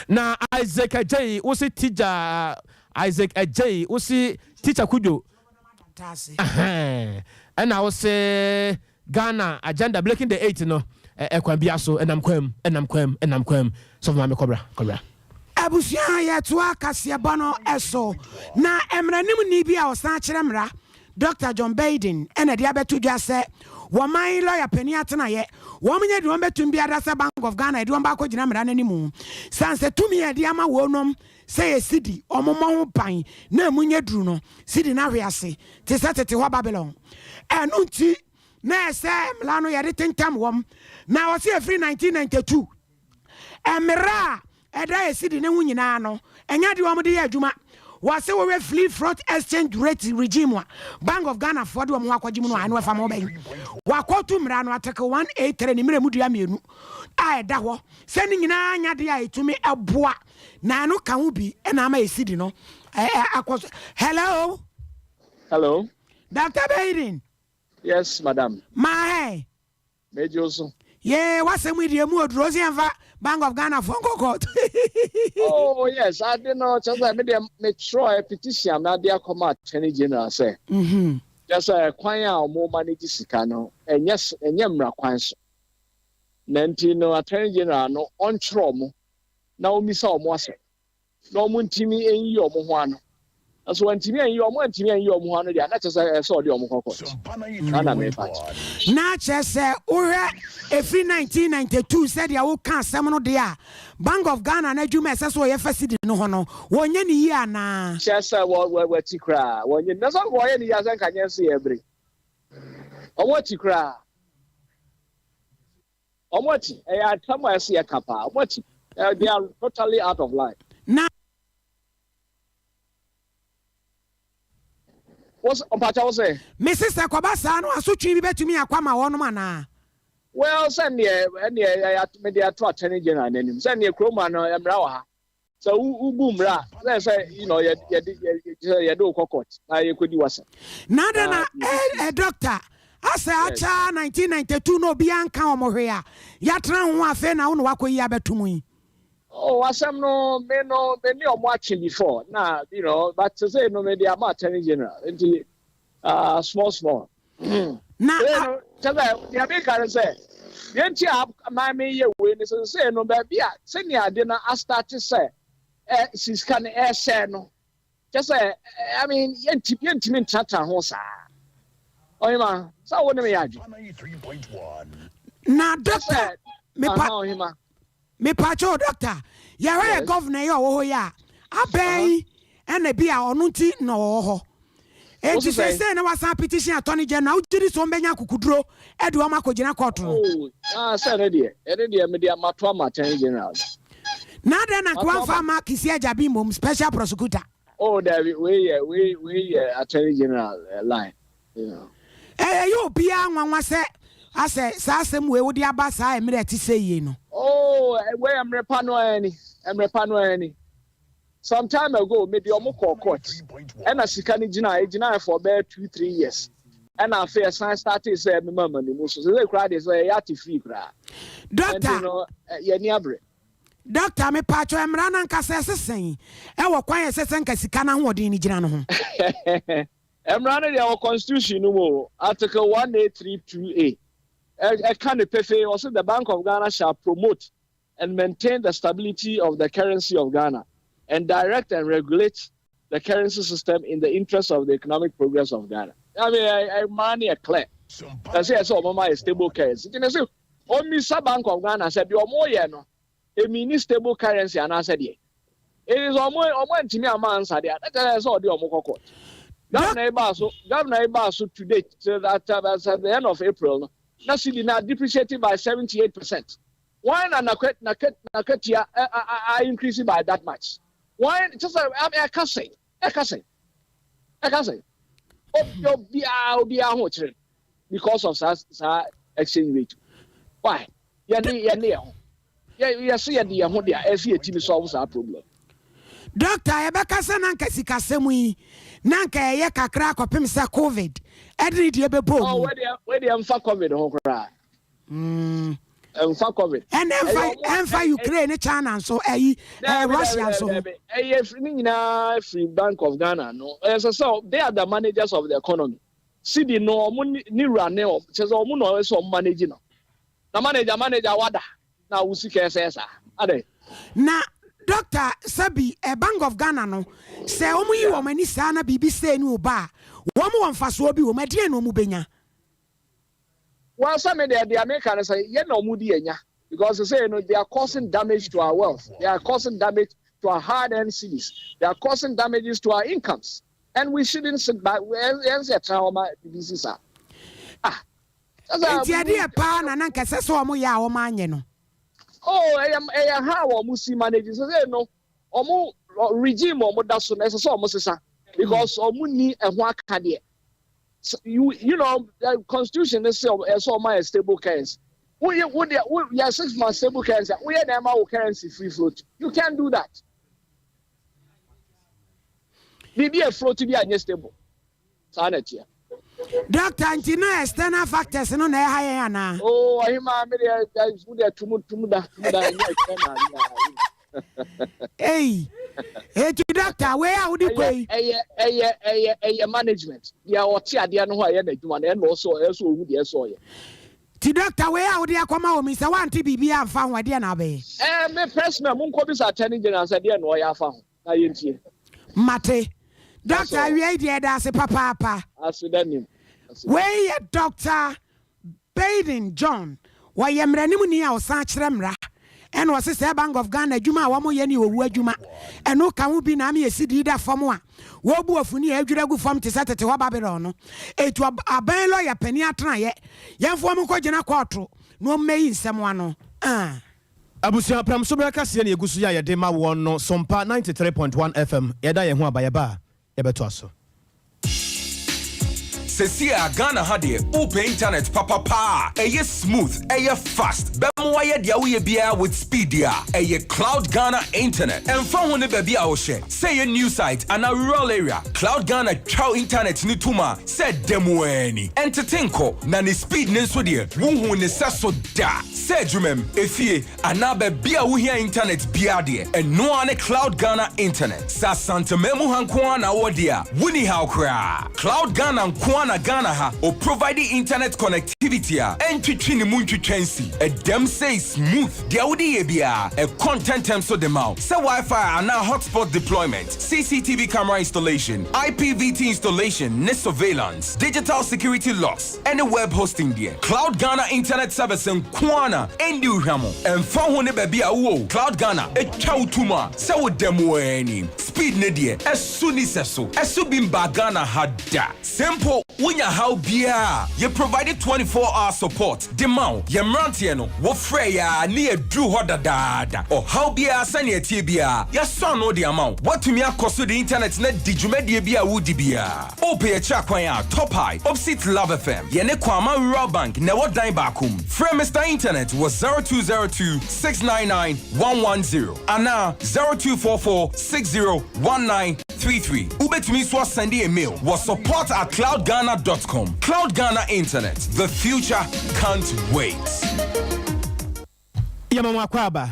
na Isaac Agyei wo se teacher Isaac Agyei wo se teacher Kudwo ɛna wo se Ghana agenda breaking the eight no ɛkwan bia so ɛnam kwan mu ɛnam kwan mu ɛnam kwan mu sɔfo maame kɔbra kɔbra. Abusua yɛtoa kaseɛbɔ no so na mmaranimni bi a ɔsan kyerɛ mmara Dɔkta John Baiden na ɛde abɛto dwa sɛ wɔman lɔya panin atenaeɛ wɔn nyɛ deɛ wɔn bɛtum biara sɛ Bank of Ghana ɛde wɔn bɛakɔgyina mmara no anim sane sɛ tumi a ɛde ama wɔnom sɛ yɛ sidi wɔn mmɔ ho ban na ɛmu nyɛ duru no sidi no ahwe ase te sɛ tete hɔ Babylon ɛno nti na ɛsɛ mmara no yɛde tentam wɔn na wɔse ɛfiri 1992 Mmara a ɛda esi ne ho nyinaa no, ɛnyɛ adeɛ wɔn de yɛ adwuma. Wɔse wohwɛ Free Float Exchange Rate Regime a Bank of Ghana foɔ de wɔn ho akɔgye mu no a, ɛno ɛfa mo bɛn? Wɔakɔto mmara no Article 183 ne mmerɛ mu dua mmienu a ɛda hɔ sɛ ne nyinaa nyɛ adeɛ a ɛtumi boa na ɛno ka ho bi na ama esi no akɔ so. Hello? Hello? Dr. Baiden? Yes, madam. Maahe? Megye wo so. Yee w'asɛm yi deɛ emu oduro ɔsi yɛn fa Bank of Ghana foɔ nkɔ court. Oh yes ade no kyerɛ sɛ me deɛ me twerɛ petition a made akɔma attorney general sɛ kyerɛ sɛ kwan a wɔn manage sika no ɛnyɛ ɛnyɛ mmara kwan so na nti no attorney general no ɔntwerɛ wɔn na ɔmmisa wɔn asɛm. na wɔntumi nyi wɔn ho ano. Na sɛ wɔantumi anyi wɔn antumi anyi wɔn ho ano deɛ a, na kyerɛ sɛ ɛsɛ sɛ ɔde wɔn kɔ kɔɔto. Saa na merepa akyerɛ. Na kyerɛ sɛ wohwɛ ɛfiri 1992 sɛdeɛ woka asɛm no deɛ a, Bank of Ghana no adwuma a ɛsɛ sɛ wɔyɛ fa cedi no ho no, wɔnyɛ no yie anaa? Kyerɛ sɛ wɔ wɔ wɔakyi koraa. Wɔnyɛ no. Na sɛ anka wɔyɛ no yie a, sɛ anka nyɛ nso yɛbere. Wɔn akyi koraa. Wɔn akyi, ɛyɛ asɛm a ɛsɛ yɛka paa. Wɔn akyi, they are totally out of line. Na. Wos, mpakyɛ wo se? Mese sɛ kɔba saa no asotwe bi bɛtumi akɔ ama wɔnom anaa? Well, sɛdeɛ ɛnneɛ ɛyɛ mede ato Attorney General n'anim sɛdeɛ kurom ha no mmara wɔ ha. Sɛ wo bu mmara a, na ɛsɛ you know yɛ yɛde yɛ yɛde wo kɔ court na yɛkɔdi w'asɛm. Na adɛn na eh eh doctor asɛ akyɛ 1992 na obiara nka wɔn hwee a yɛatena ho afei na wo na wakɔyi abɛto mu yi. Oh asɛm no me no me ne ɔmo atwe before na you know but sesei no me de ama attorney general nti ah small small. Na Sei no kyɛ sɛ deɛ meka ne sɛ deɛ nti a ma meyɛ wei ne sɛ sesei no baabi a sɛnea ade no astate sɛ ɛ sika no ɛresɛe no kyɛ sɛ I mean yɛntumi yɛntumi ntenatena ho saa. Ɔhema sɛ wo ne me yɛ adwene. Na doctor mepa Ɔhema. Mepakyɛw doctor, yɛhwɛ yɛ governor yi a ɔwɔ hɔ yi a, abɛn yi ɛna bi a ɔno nti na ɔwɔ hɔ. Enti seesei na wasan petition attorney general, wogye di sɛ wɔbɛnya akokuduro de wɔn akɔgyina court no? Oh, ah, sɛ ɛno deɛ, ɛno deɛ mede mato ama attorney general. Na adɛn na nka wamfa ama Kissi Agyabeng mmom, special prosecutor? Oh, dabi, wei yɛ, wei, wei yɛ attorney general eh, line. Ɛyɛ obiara nwanwa sɛ asɛ saa asɛm wei wode aba saa mmerɛ a ɛte sɛ yei no. Oh, wei mmerɛ pa no ara ni, mmerɛ pa no ara ni. Some time ago mede ɔmo kɔɔ court ɛna sika no gyinae, ɛgyinae for bɛyɛ 2, 3 years ɛna afei ɛsan startee sɛ ɛmema ma ne mu so. Sɛ koraa deɛ sɛ ɛyɛ ate free koraa. Doctor. Ɛnti no yɛni abere. Doctor, mepatwɔ, mmara no ankasa ɛse sɛn ɛwɔ kwan a ɛsɛ sɛ nka sika no ahoɔden no gyina no ho? Mmara no deɛ, wɔ constitution no mu o, Article 1832A ɛka ne pefee. Ɔsɛ the Bank of Ghana shall promote and maintain the stability of the currency of Ghana and direct and regulate the currency system in the interest of the economic progress of Ghana. I mean, mmara no yɛ clear. Ɛsɛ ɔmo ma yɛ stable currency. Nti ne sɛ ɔmmisa Bank of Ghana sɛ deɛ ɔmo yɛ no emi ni stable currency anaasɛ deɛ it is ɔmo ntumi ama ansa deɛ ɛkyerɛ sɛ ɔde ɔmo kɔ court. Governor yi baa so to date, till that at the end of April no, na cedi na depreciated by 78%. Why na nakatua ɛ increase by that much? Why? Kyɛ sɛ ɛka sɛ obiara ho kyerɛ because of saa exchange rate. Why? Yɛne yɛn ho yɛ yɛso yɛde yɛn ho deɛ ɛsɛ yɛtumi solve saa problem. Doctor, yɛbɛka sɛ na nka sikasɛm yi na nka ɛyɛ kakra akɔpem sɛ COVID ɛde ne deɛ bɛbɔ Oh, mu. Wei deɛ mfa COVID ho koraa. Mfa COVID. Ɛna ɛmfa Ukraine ne China nso ɛyi Dabi, Russia dabi, nso ho. Dabi. Ɛyɛ ne nyinaa firi Bank of Ghana no. Ɛyɛ sɛ they are the managers of the economy. Cedi no, ɔmo ne wura ne ɔmo kyerɛ sɛ ɔmo na ɔyɛ sɛ ɔmo manage no. Na manager wada na awo sika ɛsɛ saa. Adɛ. Na doctor, sɛbi Bank of Ghana no, sɛ wɔn yi wɔn ani saa na biribi sɛ ni ba a, wɔn wɔ mfasoɔ bi wɔn ɛdeɛn na wɔn bɛnya? Well, sɛ me deɛ meka no sɛ yɛn na ɔmo di yɛn nya because say they are causing damage to our wealth. They are causing damage to our hard-earned cedis. They are causing damages to our incomes. And we shouldn't sit back. Yɛn sɛ ɛtena hɔ ma bibi si saa. Ah. Nti ɛdeɛ paa na na nkɛsɛ sɛ wɔn yɛ a wɔn anyɛ no? Oh, ɛyɛ ha a wɔn si manage sɛ no, wɔn regime a wɔn da so no, ɛsɛ sɛ wɔn sesa because wɔn ni ɛho akadeɛ. So you know the constitution is sɛ ɛsɛ ɔma yɛ stable currency. Woyɛ wo deɛ wo yɛ 6 months stable currency, woyɛ na ɛma wo currency free float? You can't do that. Biribi yɛ float bi a nyɛ stable saa na ɛteɛ. Doctor, nti na external factors no na ɛha yɛn anaa? Oh, ɔhema, mi deɛ, wo deɛ tumu da ɛnyɛ external. Ei, eti doctor, wei a wode kɔ yi. Ɛyɛ management deɛ ɔte adeɛ no ho a ɛyɛ n'adwuma no, ɛna ɔsɔ ɛsɔ ohu deɛ ɛsɔ ɔyɛ. Ti doctor, wei a wode akɔma wɔ mi, sɛ woante biribi amfa ho, ɛdeɛ na abɛyɛ? Me personal, mo nkɔ bisa Attorney General sɛ deɛ na ɔyɛ afa ho na yɛntie. Mate, doctor. Awia yi deɛ, ɛda ase papaapa. Aseda nim. Wei yɛ Doctor Baden John, wɔyɛ mmaranimni a ɔsan kyerɛ mmara, ɛna ɔse sɛ Bank of Ghana adwuma a wɔyɛ ne owu adwuma, ɛno ka ho bi na ama yɛsi di da fam a wɔbu afuni a adwira gu fam te sɛ tete hɔ Babylon no. Ɛtu aban lɔya pani atenaeɛ, yɛmfoɔ mo nkɔgyina kɔɔto na ɔmmɛyi nsɛm ano ah. Abusua pram so berɛ kaseɛ ne yɛgu so yɛ a yɛde ma wɔn no, Sompa 93.1 FM. Yɛda yɛn ho aba, yɛba a yɛbɛtoa so. Sɛsi a Ghana ha deɛ, wopɛ internet papapa a ɛyɛ smooth, ɛyɛ fast, bɛma wayɛ deɛ woyɛ biara with speed a, ɛyɛ Cloud Ghana internet. Ɛmfa ho ne baabi a wohyɛ, sɛ ɛyɛ new site anaa rural area, Cloud Ghana twa internet ne tom a sɛ dɛm ani ɛntete nkɔ, na ne speed ne nso deɛ, wohu ne sɛ so da sɛ adwumam, efie anaa baabi a wohia internet biara deɛ, ɛnoa ne Cloud Ghana internet. Sɛ Asanteman mu ha nko ara na wɔ deɛ a, woni haw koraa. Cloud Ghana nko ara na Ghana ha o provide internet connectivity a ɛntwitwi ne mu ntwitwa nsi ɛdɛm sɛ smooth. Deɛ wode yɛ biara ɛkɔ ntɛntɛm so de ma wo, sɛ Wi-Fi anaa hotspot deployment, CCTV camera installation, IPVT installation ne surveillance, digital security locks ɛne web hosting deɛ, Cloud Ghana internet service nko ara na ɛndi hwam. Ɛmfa ho ne baabi a wowɔ, Cloud Ghana ɛtwa wo tom a sɛ wo dɛm wɔ ani. Speed ne deɛ, ɛso ni sɛ so ɛso bi mba Ghana ha da. Simple. Wonya haw biara a, yɛ provide 24 hour support de ma wo. Yɛn mmeranteɛ no, wofrɛ yɛn a ne yɛduru hɔ dadaada. Ɔhaw biara sɛnea ɛteɛ biara, yɛasɔ ano de ama wo. Woatumi akɔ so de internet no adi dwumadie bi a woredi biara. Wopɛ yɛn akyiri akwan a, Top High, opposite Love FM. Yɛne Kwama Rural Bank na ɛwɔ dan baako mu. Frɛ Mister Internet wɔ 0202 699 110 anaa 0244 60 1933. Wobɛtumi nso asɛnde yɛn mail wɔ support at cloudghana dot com. Cloud Ghana Internet, the future can't wait. Yɛma mo akwaaba.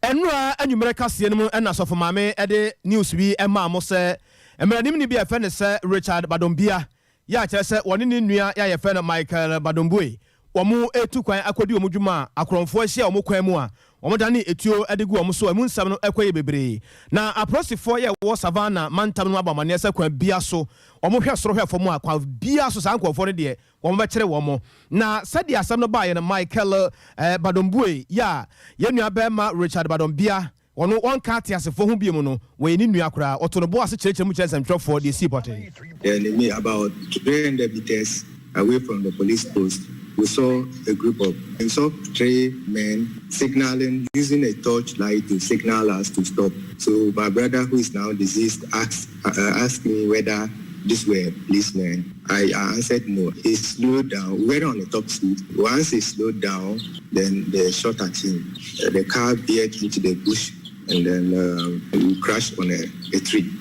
Ɛnora anwummerɛ kaseɛ no mu na Sɔfo Maame de news bi maa mo sɛ mmaranimni bi a yɛfrɛ no sɛ Richard Badombia yɛ a kyerɛ sɛ wɔne ne nua yɛ a yɛfrɛ no Michael Badombue wɔn retu kwan akɔdi wɔn dwuma a akorɔmfoɔ ahyia wɔn kwan mu a wɔdane etuo de gu wɔn so a emu nsɛm no kɔ yɛ bebree. Na apolisifoɔ yɛ wɔ Savannah mantam no mu abɔ amaneɛ sɛ kwan biara so wɔhwɛ soro hwɛ fam a kwan biara so saa nkorɔfoɔ no deɛ Wɔbɛkyere wɔn. Na sɛdeɛ asɛm no baeɛ no, Michael Badombue yi a yɛn nuabarima Richard Badombia, ɔno ɔnka ateasefoɔ ho bio no, wɔyɛ ne nua koraa. Ɔtoo ne bo ase kyerɛkyerɛɛ mu kyerɛɛ nsɛntwerɛfoɔ deɛ ɛsii pɔtee. Then me about 300 meters away from the police post, we saw a group of, we saw three men signaling, using a torch light to signal us to stop. So my brother, who is now deceased, asked, uh, asked me whether these were policemen. I answered no. He slowed down. We were on the top speed. Once he slowed down, then they shot at him. Uh, the car veered into the bush and then uh, we crashed on a, a tree.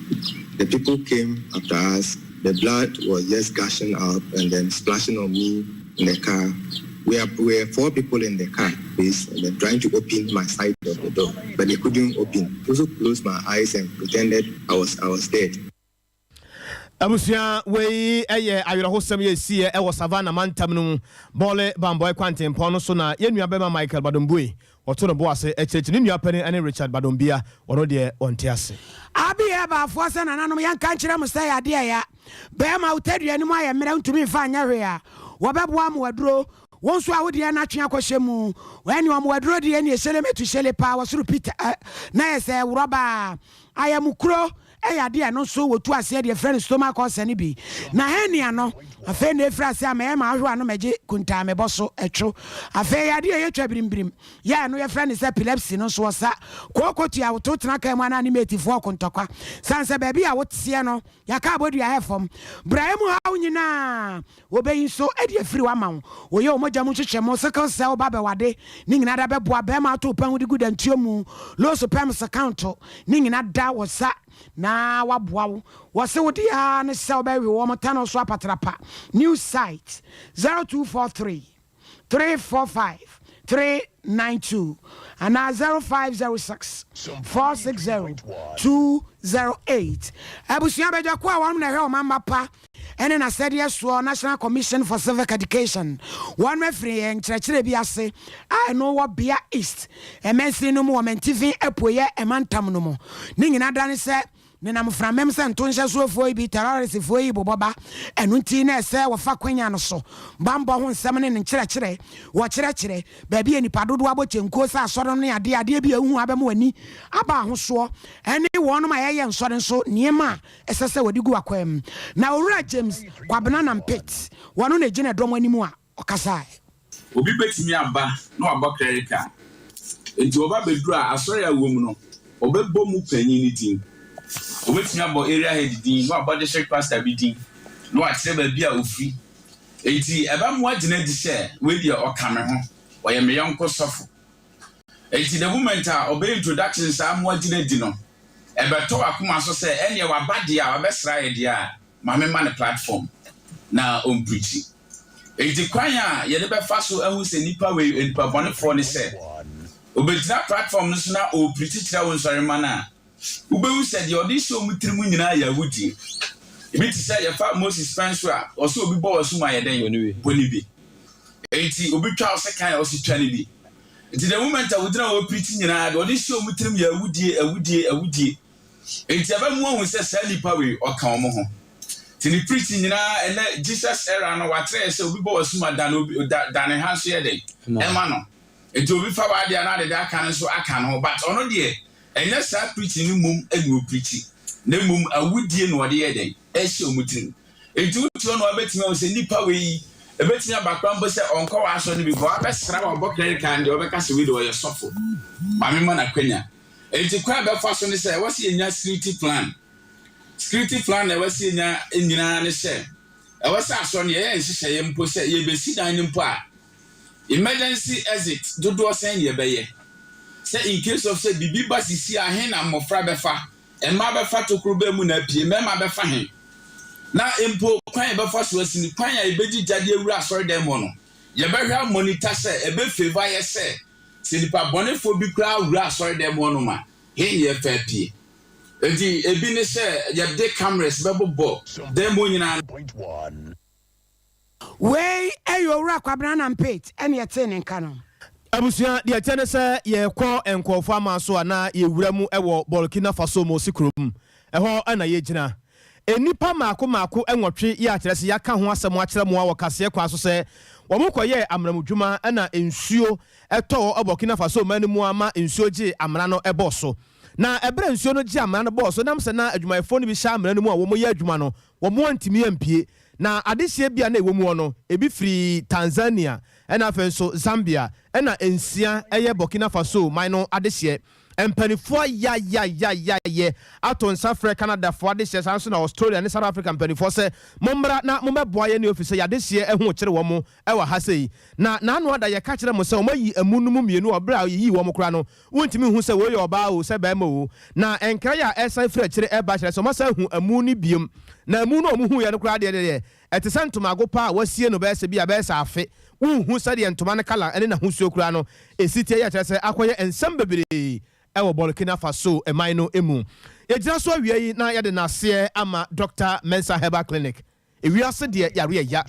The people came after us. The blood was just gushing up and then splashing on me in the car. We, are, we were four people in the car, please, and then trying to open my side of the door, but they couldn't open. Also closed my eyes and pretended I was I was dead. Abusua, wei yɛ awerɛhosɛm yɛ ɛsiiɛ wɔ Savannah mantam no mu, Bole Bamboi kwantempɔn no so na yɛn nua bɛma Michael Badombue, ɔto ne bo ase kyerɛkyerɛ ne nua panin ne Richard Badombia, ɔno deɛ ɔnte ase. Abi Heberfoɔ sɛ, Nananom, yɛnka nkyerɛ mo sɛ yadeɛ ɛya. Bɛɛma wo tadua no mu ayɛ mmerɛ wontumi mfa nyɛ hwee a, wɔbɛboa mo aduro. Wo nso a wo deɛ no atwe akɔhyɛ mu. Ɛne wɔn aduro deɛ nie, hyele metu hyele paa wɔ soro pita na yɛ sɛ worɔba ayamukuro Ɛyɛ adeɛ a ɛno nso wɔtu aseɛ deɛ frɛ no stomach ulcer no bi. Na hernia no, afei na ɛfiri aseɛ a mɛyɛ m'ahwewa no mɛgye kuntaa mebɔ so ɛtwo. Afei ɛyɛ adeɛ a ɛyɛ twa birimbirim yɛ a ɛno yɛfrɛ no sɛ epilepsy no nso ɔsa. Kooko tua woto tena kaa mu anaa ne matefoɔ ɔko ntɔkwa. Sane sɛ baabi a woteɛ no yɛaka abɔdua hɛ fam. Bra emu haw nyinaa wɔbɛyi nso de afiri hɔ ama wo. Wɔyɛ wo mogya mu nhwehwɛmu, sickle cell ba bɛwade ne nyinaa da bɛboa bɛrima ato pɛn ho de gu dantuo mu, low sperms count ne nyina da wɔ sa na waboa wo. Wɔse wo deɛ ara ne sɛ wobɛwe wɔn tunnel so apatrapa. New site 0243 345 392 anaa 0506 460 208. Abusua badwako a wɔnom na ɛhwɛ ɔman mma pa ne n'asɛdeɛ soɔ, National Commission for Civic Education, wɔnom afiri nkyerɛkyerɛ bi ase a ɛno wɔ Bea East mansini no mu wɔ Mantifi Apueɛ mantam no mu. Ne nyina da ne sɛ Nenam mframam sɛ nto nhyɛsoɔfoɔ yi bi, tɛrɔrisfoɔ yi bobɔ ba. Ɛno nti na ɛsɛ wɔfa kwanya no so, banbɔ ho nsɛm ne ne nkyerɛkyerɛ, wɔkyerɛkyerɛ, baabi a nnipa dodoɔ abɔ kyenkuo sɛ asɔre no ne adeɛ, adeɛ bi a wohu a bɛma w'ani aba ahosoɔ, ɛne wɔnom a yɛyɛ nsɔre nso nneɛma a ɛsɛ sɛ wɔde gu akwan mu. Na Owura James Kwabena Nampit, wɔno na ɛgyina ɛdɔm anim a ɔkasaeɛ. Obi betumi aba na wabɔ clerical. Enti wɔba beduru a, asɔre a ɛwom no, wɔbɛbɔ mu panyin no din. Wɔbetumi abɔ area head din, na wɔabɔ district pastor bi din, na wɔakyerɛ baabi a ofi. Enti ɛbɛma wɔagyina adi sɛ, wei deɛ ɔka me ho, ɔyɛ me yɔnko sɔfo. Enti the moment a ɔbɛyɛ introduction saa ma wɔagyina adi no, ɛbɛtɔ w'akoma so sɛ ɛnneɛ waba deɛ a, wabɛsra yɛ deɛ a, ma memma no platform na ɔmpreachi. Enti kwan a yɛde bɛfa so ahu sɛ nipa wei yɛ nipa bɔnefoɔ ne sɛ, ɔbɛgyina platform no so na ɔrepreachi kyerɛ wo nsɔremma no a, wobɛhu sɛ deɛ ɔde hyɛ wɔn tirim nyinaa yɛ awudie. Ebi te sɛ yɛfa Moses pɛn so a, ɔsɛ obi bɔ w'asom a yɛ dɛn? Bɔ no bi. Enti obi twa wo sekan a, ɔse twa no bi. Enti the moment a wogyina hɔ repreachi nyinaa, deɛ ɔde hyɛ wɔn tirim yɛ awudie, awudie, awudie. Enti ɛbɛma woahu sɛ saa nipa wei, ɔka wɔn ho. Nti ne preaching nyinaa ɛnɛ Jesus era no wakyerɛ yɛ sɛ obi bɔ w'asom a dane obi da dane ha nso yɛ dɛn ɛma no. Nti obi fa w'adeɛ a na ade de aka no nso aka ne ho but ɔno deɛ ɛnyɛ saa preaching no mmom ɛna ɔpreachi na mmom awudie na ɔde yɛ dɛn ɛhyɛ wɔn tirim. Enti wote hɔ na wabɛtumi ahu sɛ nipa wei yi, ɛbɛtumi aba koraa mpo sɛ ɔnkɔ w'asɔre no bi kɔ, wabɛsra wo abɔ credit card deɛ ɔbɛka sɛ wei deɛ ɔyɛ sɔfo. Ma memmɔ no akwanya. Enti kwan a ɛbɛfa so ne sɛ ɛwɔ sɛ yɛnya security plan. Security plan a ɛwɔ sɛ yɛnya nyinaa ne sɛ, ɛwɔ sɛ asɔre no yɛyɛ nhyehyɛeɛ mpo sɛ yɛbɛsi dan no mpo a, emergency exit dodoɔ sɛn na yɛbɛyɛ? Sɛ in case of sɛ biribi ba sisi a, he na mmɔfra bɛfa? Mmaa bɛfa tokuro bɛn mu na apue? Mmarima bɛfa he? Na mpo kwan a yɛbɛfa so asi no, kwan a yɛbɛgyigya de awura asɔredan mu hɔ no, yɛbɛhwɛ amonita sɛ ɛbɛ favour yɛ sɛ, sɛ nipa bɔnefoɔ bi koraa wura asɔredan mu hɔnom a, he na yɛfa apue. Enti ebi ne sɛ yɛde cameras bɛbobɔ dan mu hɔ nyinaa. Wei yɛ Owura Kwabena Nampate ɛne yɛtee ne nka no. Abusua, deɛ ɛteɛ ne sɛ yɛrekɔ nkurɔfoɔ aman so anaa yɛwura mu wɔ Burkina Faso Mossi kurom. Ɛhɔ na yɛgyina. Nnipa mmaako mmaako nwɔtwe yi a kyerɛ sɛ yɛaka ho asɛm akyerɛ mo wɔ kaseɛ kwan so sɛ wɔkɔyɛɛ amena-mu-dwuma na nsuo tɔɔ wɔ Burkina Faso man no mu ara ma nsuo gyee amena no bɔɔ so. Na ɛberɛ a nsuo no gyee amena no bɔɔ so, ɛnam sɛ na adwumayɛfoɔ no bi hyɛ amena no mu a wɔyɛ adwuma no, wɔantumi ampue. Na adehyeɛ bi a na ɛwɔ muɔ no, ebi firi Tanzania, ɛna afei nso Zambia, ɛna nsia yɛ Burkina Faso man no adehyeɛ. Mpanifoɔ ayayayayayɛ ato nsa frɛ Canadafoɔ adehyeɛ, saa nso na Australia ne South Africa mpanifoɔ sɛ mommra na mommɛboa yɛn ɛfiri sɛ yɛadehyeɛ ho rekyere wɔn wɔ ha sei. Na n'ano ada yɛka kyerɛ mo sɛ wɔayi amu no mu mmienu wɔ berɛ a yɛyii wɔn koraa no, wontumi nhu sɛ wei yɛ ɔbaa oo sɛ barima oo. Na nkra yi a ɛresan firi akyire reba kyerɛ sɛ wɔasan ahu amu no biom. Na amu no a wɔhuiɛ no koraa deɛ deɛ, ɛte sɛ ntomago pa a wɔasie no bɛyɛ sɛ bi a bɛyɛ sɛ afe. Wonhu sɛdeɛ ntoma no kala ne n'ahosuo koraa no si teɛ yi a kyerɛ sɛ akɔyɛ nsɛm bebree wɔ Burkina Faso man no mu. Yɛgyina so awia yi na yɛde nnaseɛ ama Dɔkta Mensah Herbal Clinic. Ewiase deɛ yareɛ ya.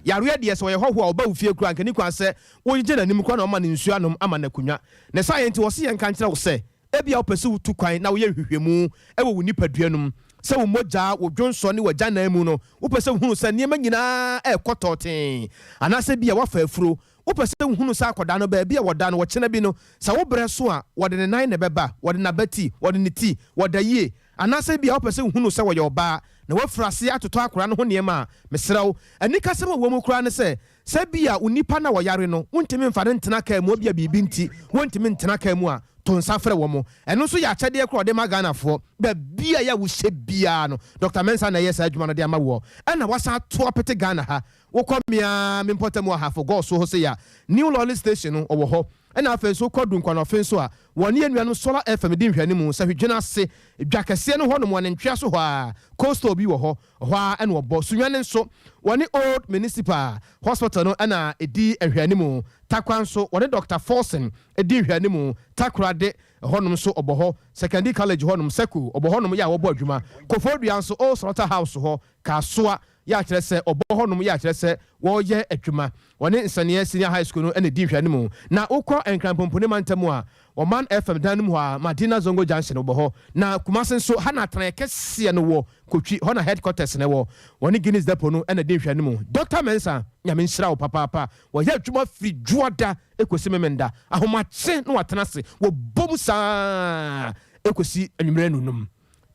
Yareɛ deɛ sɛ ɔyɛ hɔhoɔ a ɔba wo fie koraa anka ɛnni kwan sɛ wogyegye n'anim koraa na wama no nsuo anom ama no akonnwa. Ne saa yɛ nti wɔse yɛnka nkyerɛ wo sɛ ebia wopɛ sɛ wotu kwan na woyɛ nhwehwɛmu wɔ wo nipadua no mu sɛ wo mogya, wo dwonsɔ ne w'agyanan mu no wopɛ sɛ wohunu sɛ nneɛma nyinaa rekɔ tɔɔtee anaasɛ ebia woafa afuro wopɛ sɛ wohunu sɛ akwadaa no baabi a wɔda no ɔkyena bi no sɛ wo berɛ so a wɔde ne nan na ɛbɛba, wɔde n'abati, wɔde ne ti, wɔda yie Anaasɛ ebia wopɛ sɛ wuhu no sɛ ɔyɛ ɔbaa na woafiri ase atotɔ akwadaa no ho nneɛma a, mesrɛ wo, anikasɛm a ɛwɔ mu koraa ne sɛ, sɛ ebia onipa no a ɔyare no, wuntumi mfa no ntena kaa mu, ebia biribi nti wontumi ntena kaa mu a, to nsa frɛ wɔn. Ɛno nso yɛ akyɛdeɛ koraa a ɔde ma Ghanafoɔ. Baabi a ɛyɛ a wohyɛ biara no, Dɔkta Mensah na ɛyɛ saa adwuma no de ama woɔ. Ɛna wasan ato apete Ghana ha. Wokɔ me ara me mpɔtam wɔ Ahafo Gɔɔ so hɔ sei a, New Lorry Station no, ɔwɔ hɔ. Ɛna afei nso wokɔ Dunkwanɔfe nso a, wɔne yɛn nuanom Solar FM di nhwɛanimu, Sahwidwene ase, dwa kɛseɛ no hɔnom, wɔ ne ntwea so hɔ ara, Cold Store bi wɔ hɔ, ɛhɔ ara na wɔbɔ. Sunyani nso, wɔne Old Municipal Hospital no na ɛdi nhwɛanimu. Tarkwa nso, wɔne Dɔkta Forson di nhwɛanimu. Takoradi hɔnom nso, ɔbɔ hɔ. Sekandi College hɔnom, Seko, ɔbɔ hɔnom yɛ a wɔbɔ adwuma. Koforidua nso, Old Slaughter House hɔ, Kasoa, yɛ a kyerɛ sɛ ɔbɔ hɔnom yɛ a kyerɛ sɛ wɔreyɛ adwuma. Wɔne Nsɛnneɛ Senior High School no na ɛdi nhwɛanimu. Na wokɔ Nkran Pomponi mantam a, Ɔman FM dan no mu hɔ ara, Madina Zongo Junction wɔ hɔ. Na Kumasi nso, ha na atenaeɛ kɛseɛ no wɔ, Kotwi, hɔ na headquarters no wɔ. Wɔne Guinness Depot no na ɛdi nhwɛanimu. Doctor Mensah, Nyame nhyira wo papaapa. Wɔyɛ adwuma firi Dwoada kɔsi Memenda. Ahomakye na wɔatena ase, wɔbɔ mu saa ara kɔsi anwummerɛ nnɔnnum.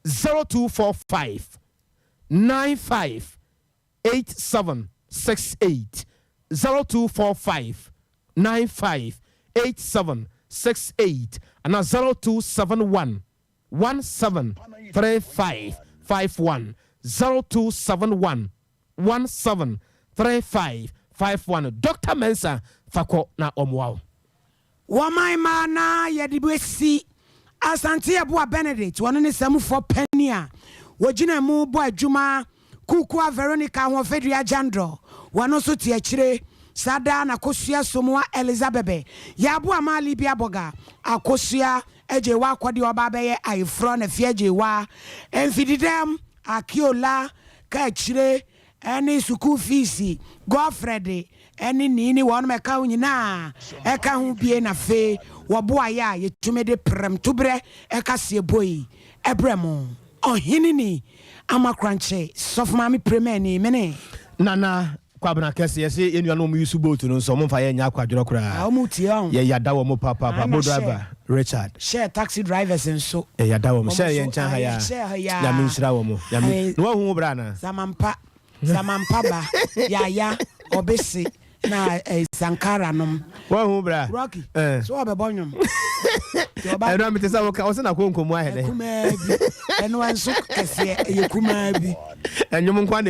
0245 95 8768 0245 95 8768 anaa 0271 1735 51 0271 1735 51 Doctor Mensah fa kɔ na ɔmmoa wo. Wɔman mmaa na yɛde bɛsi Asante Yeboah Benedict, ɔno ne samufɔ panin a wɔgyina mu bɔ adwuma, Kukua Veronica Ahoɔfɛdua Gyandɔ, wɔno nso te akyire, saa daa na Akosua Somoa Elizabebe, Yaaboa Maa Libia Bɔga, Akosua Agyeiwaa Akɔdeɛ ɔba abɛyɛ ayeforɔ, Nafie Agyeiwaa, Mfididam, Akiola, Kaakyire, ne sukuu fiisi, Godfred ne Nini wɔnom ɛka ho nyinaa ɛka ho bie na afei wɔboa yɛ a yɛtumi de prɛmtoberɛ kaseɛbɔ yi brɛ mo. Ɔhene ni, Ama Korankye, Sɔfo Maame Premani, mene. Nana Kwabena Kɛse, yɛse yɛn nuanom ɔmo use boat no nso ɔmo nfa yɛn nyɛ akwadworɔ koraa. Ah, ɔmo tie ɔn. Yɛ yada wɔn papaapa, Ah, na boat hyɛ, driver Richard. hyɛ taxi drivers nso. Yɛ yada wɔn, Ɔmo hyɛ yɛn nso, nkyɛn ha ah, yi ara. yɛ hyɛ ha yi ara. Nyame nhyira wɔn, Nyame, Ae, na wahu wo bra anaa? Zamampa. Samanpaba, Yaya, Ɔbese na eh, Sankara nom. Wahu bra. Rocky, Eh. so ɔbɛbɔ nnwom. Nti ɔba Ɛno a mete sɛ woka wo sɛ na konko mu ayɛ dɛ. kumaa bi. Ɛno ɛnso kɛseɛ, ɛyɛ kumaa bi. Ɛnwom nko ara na.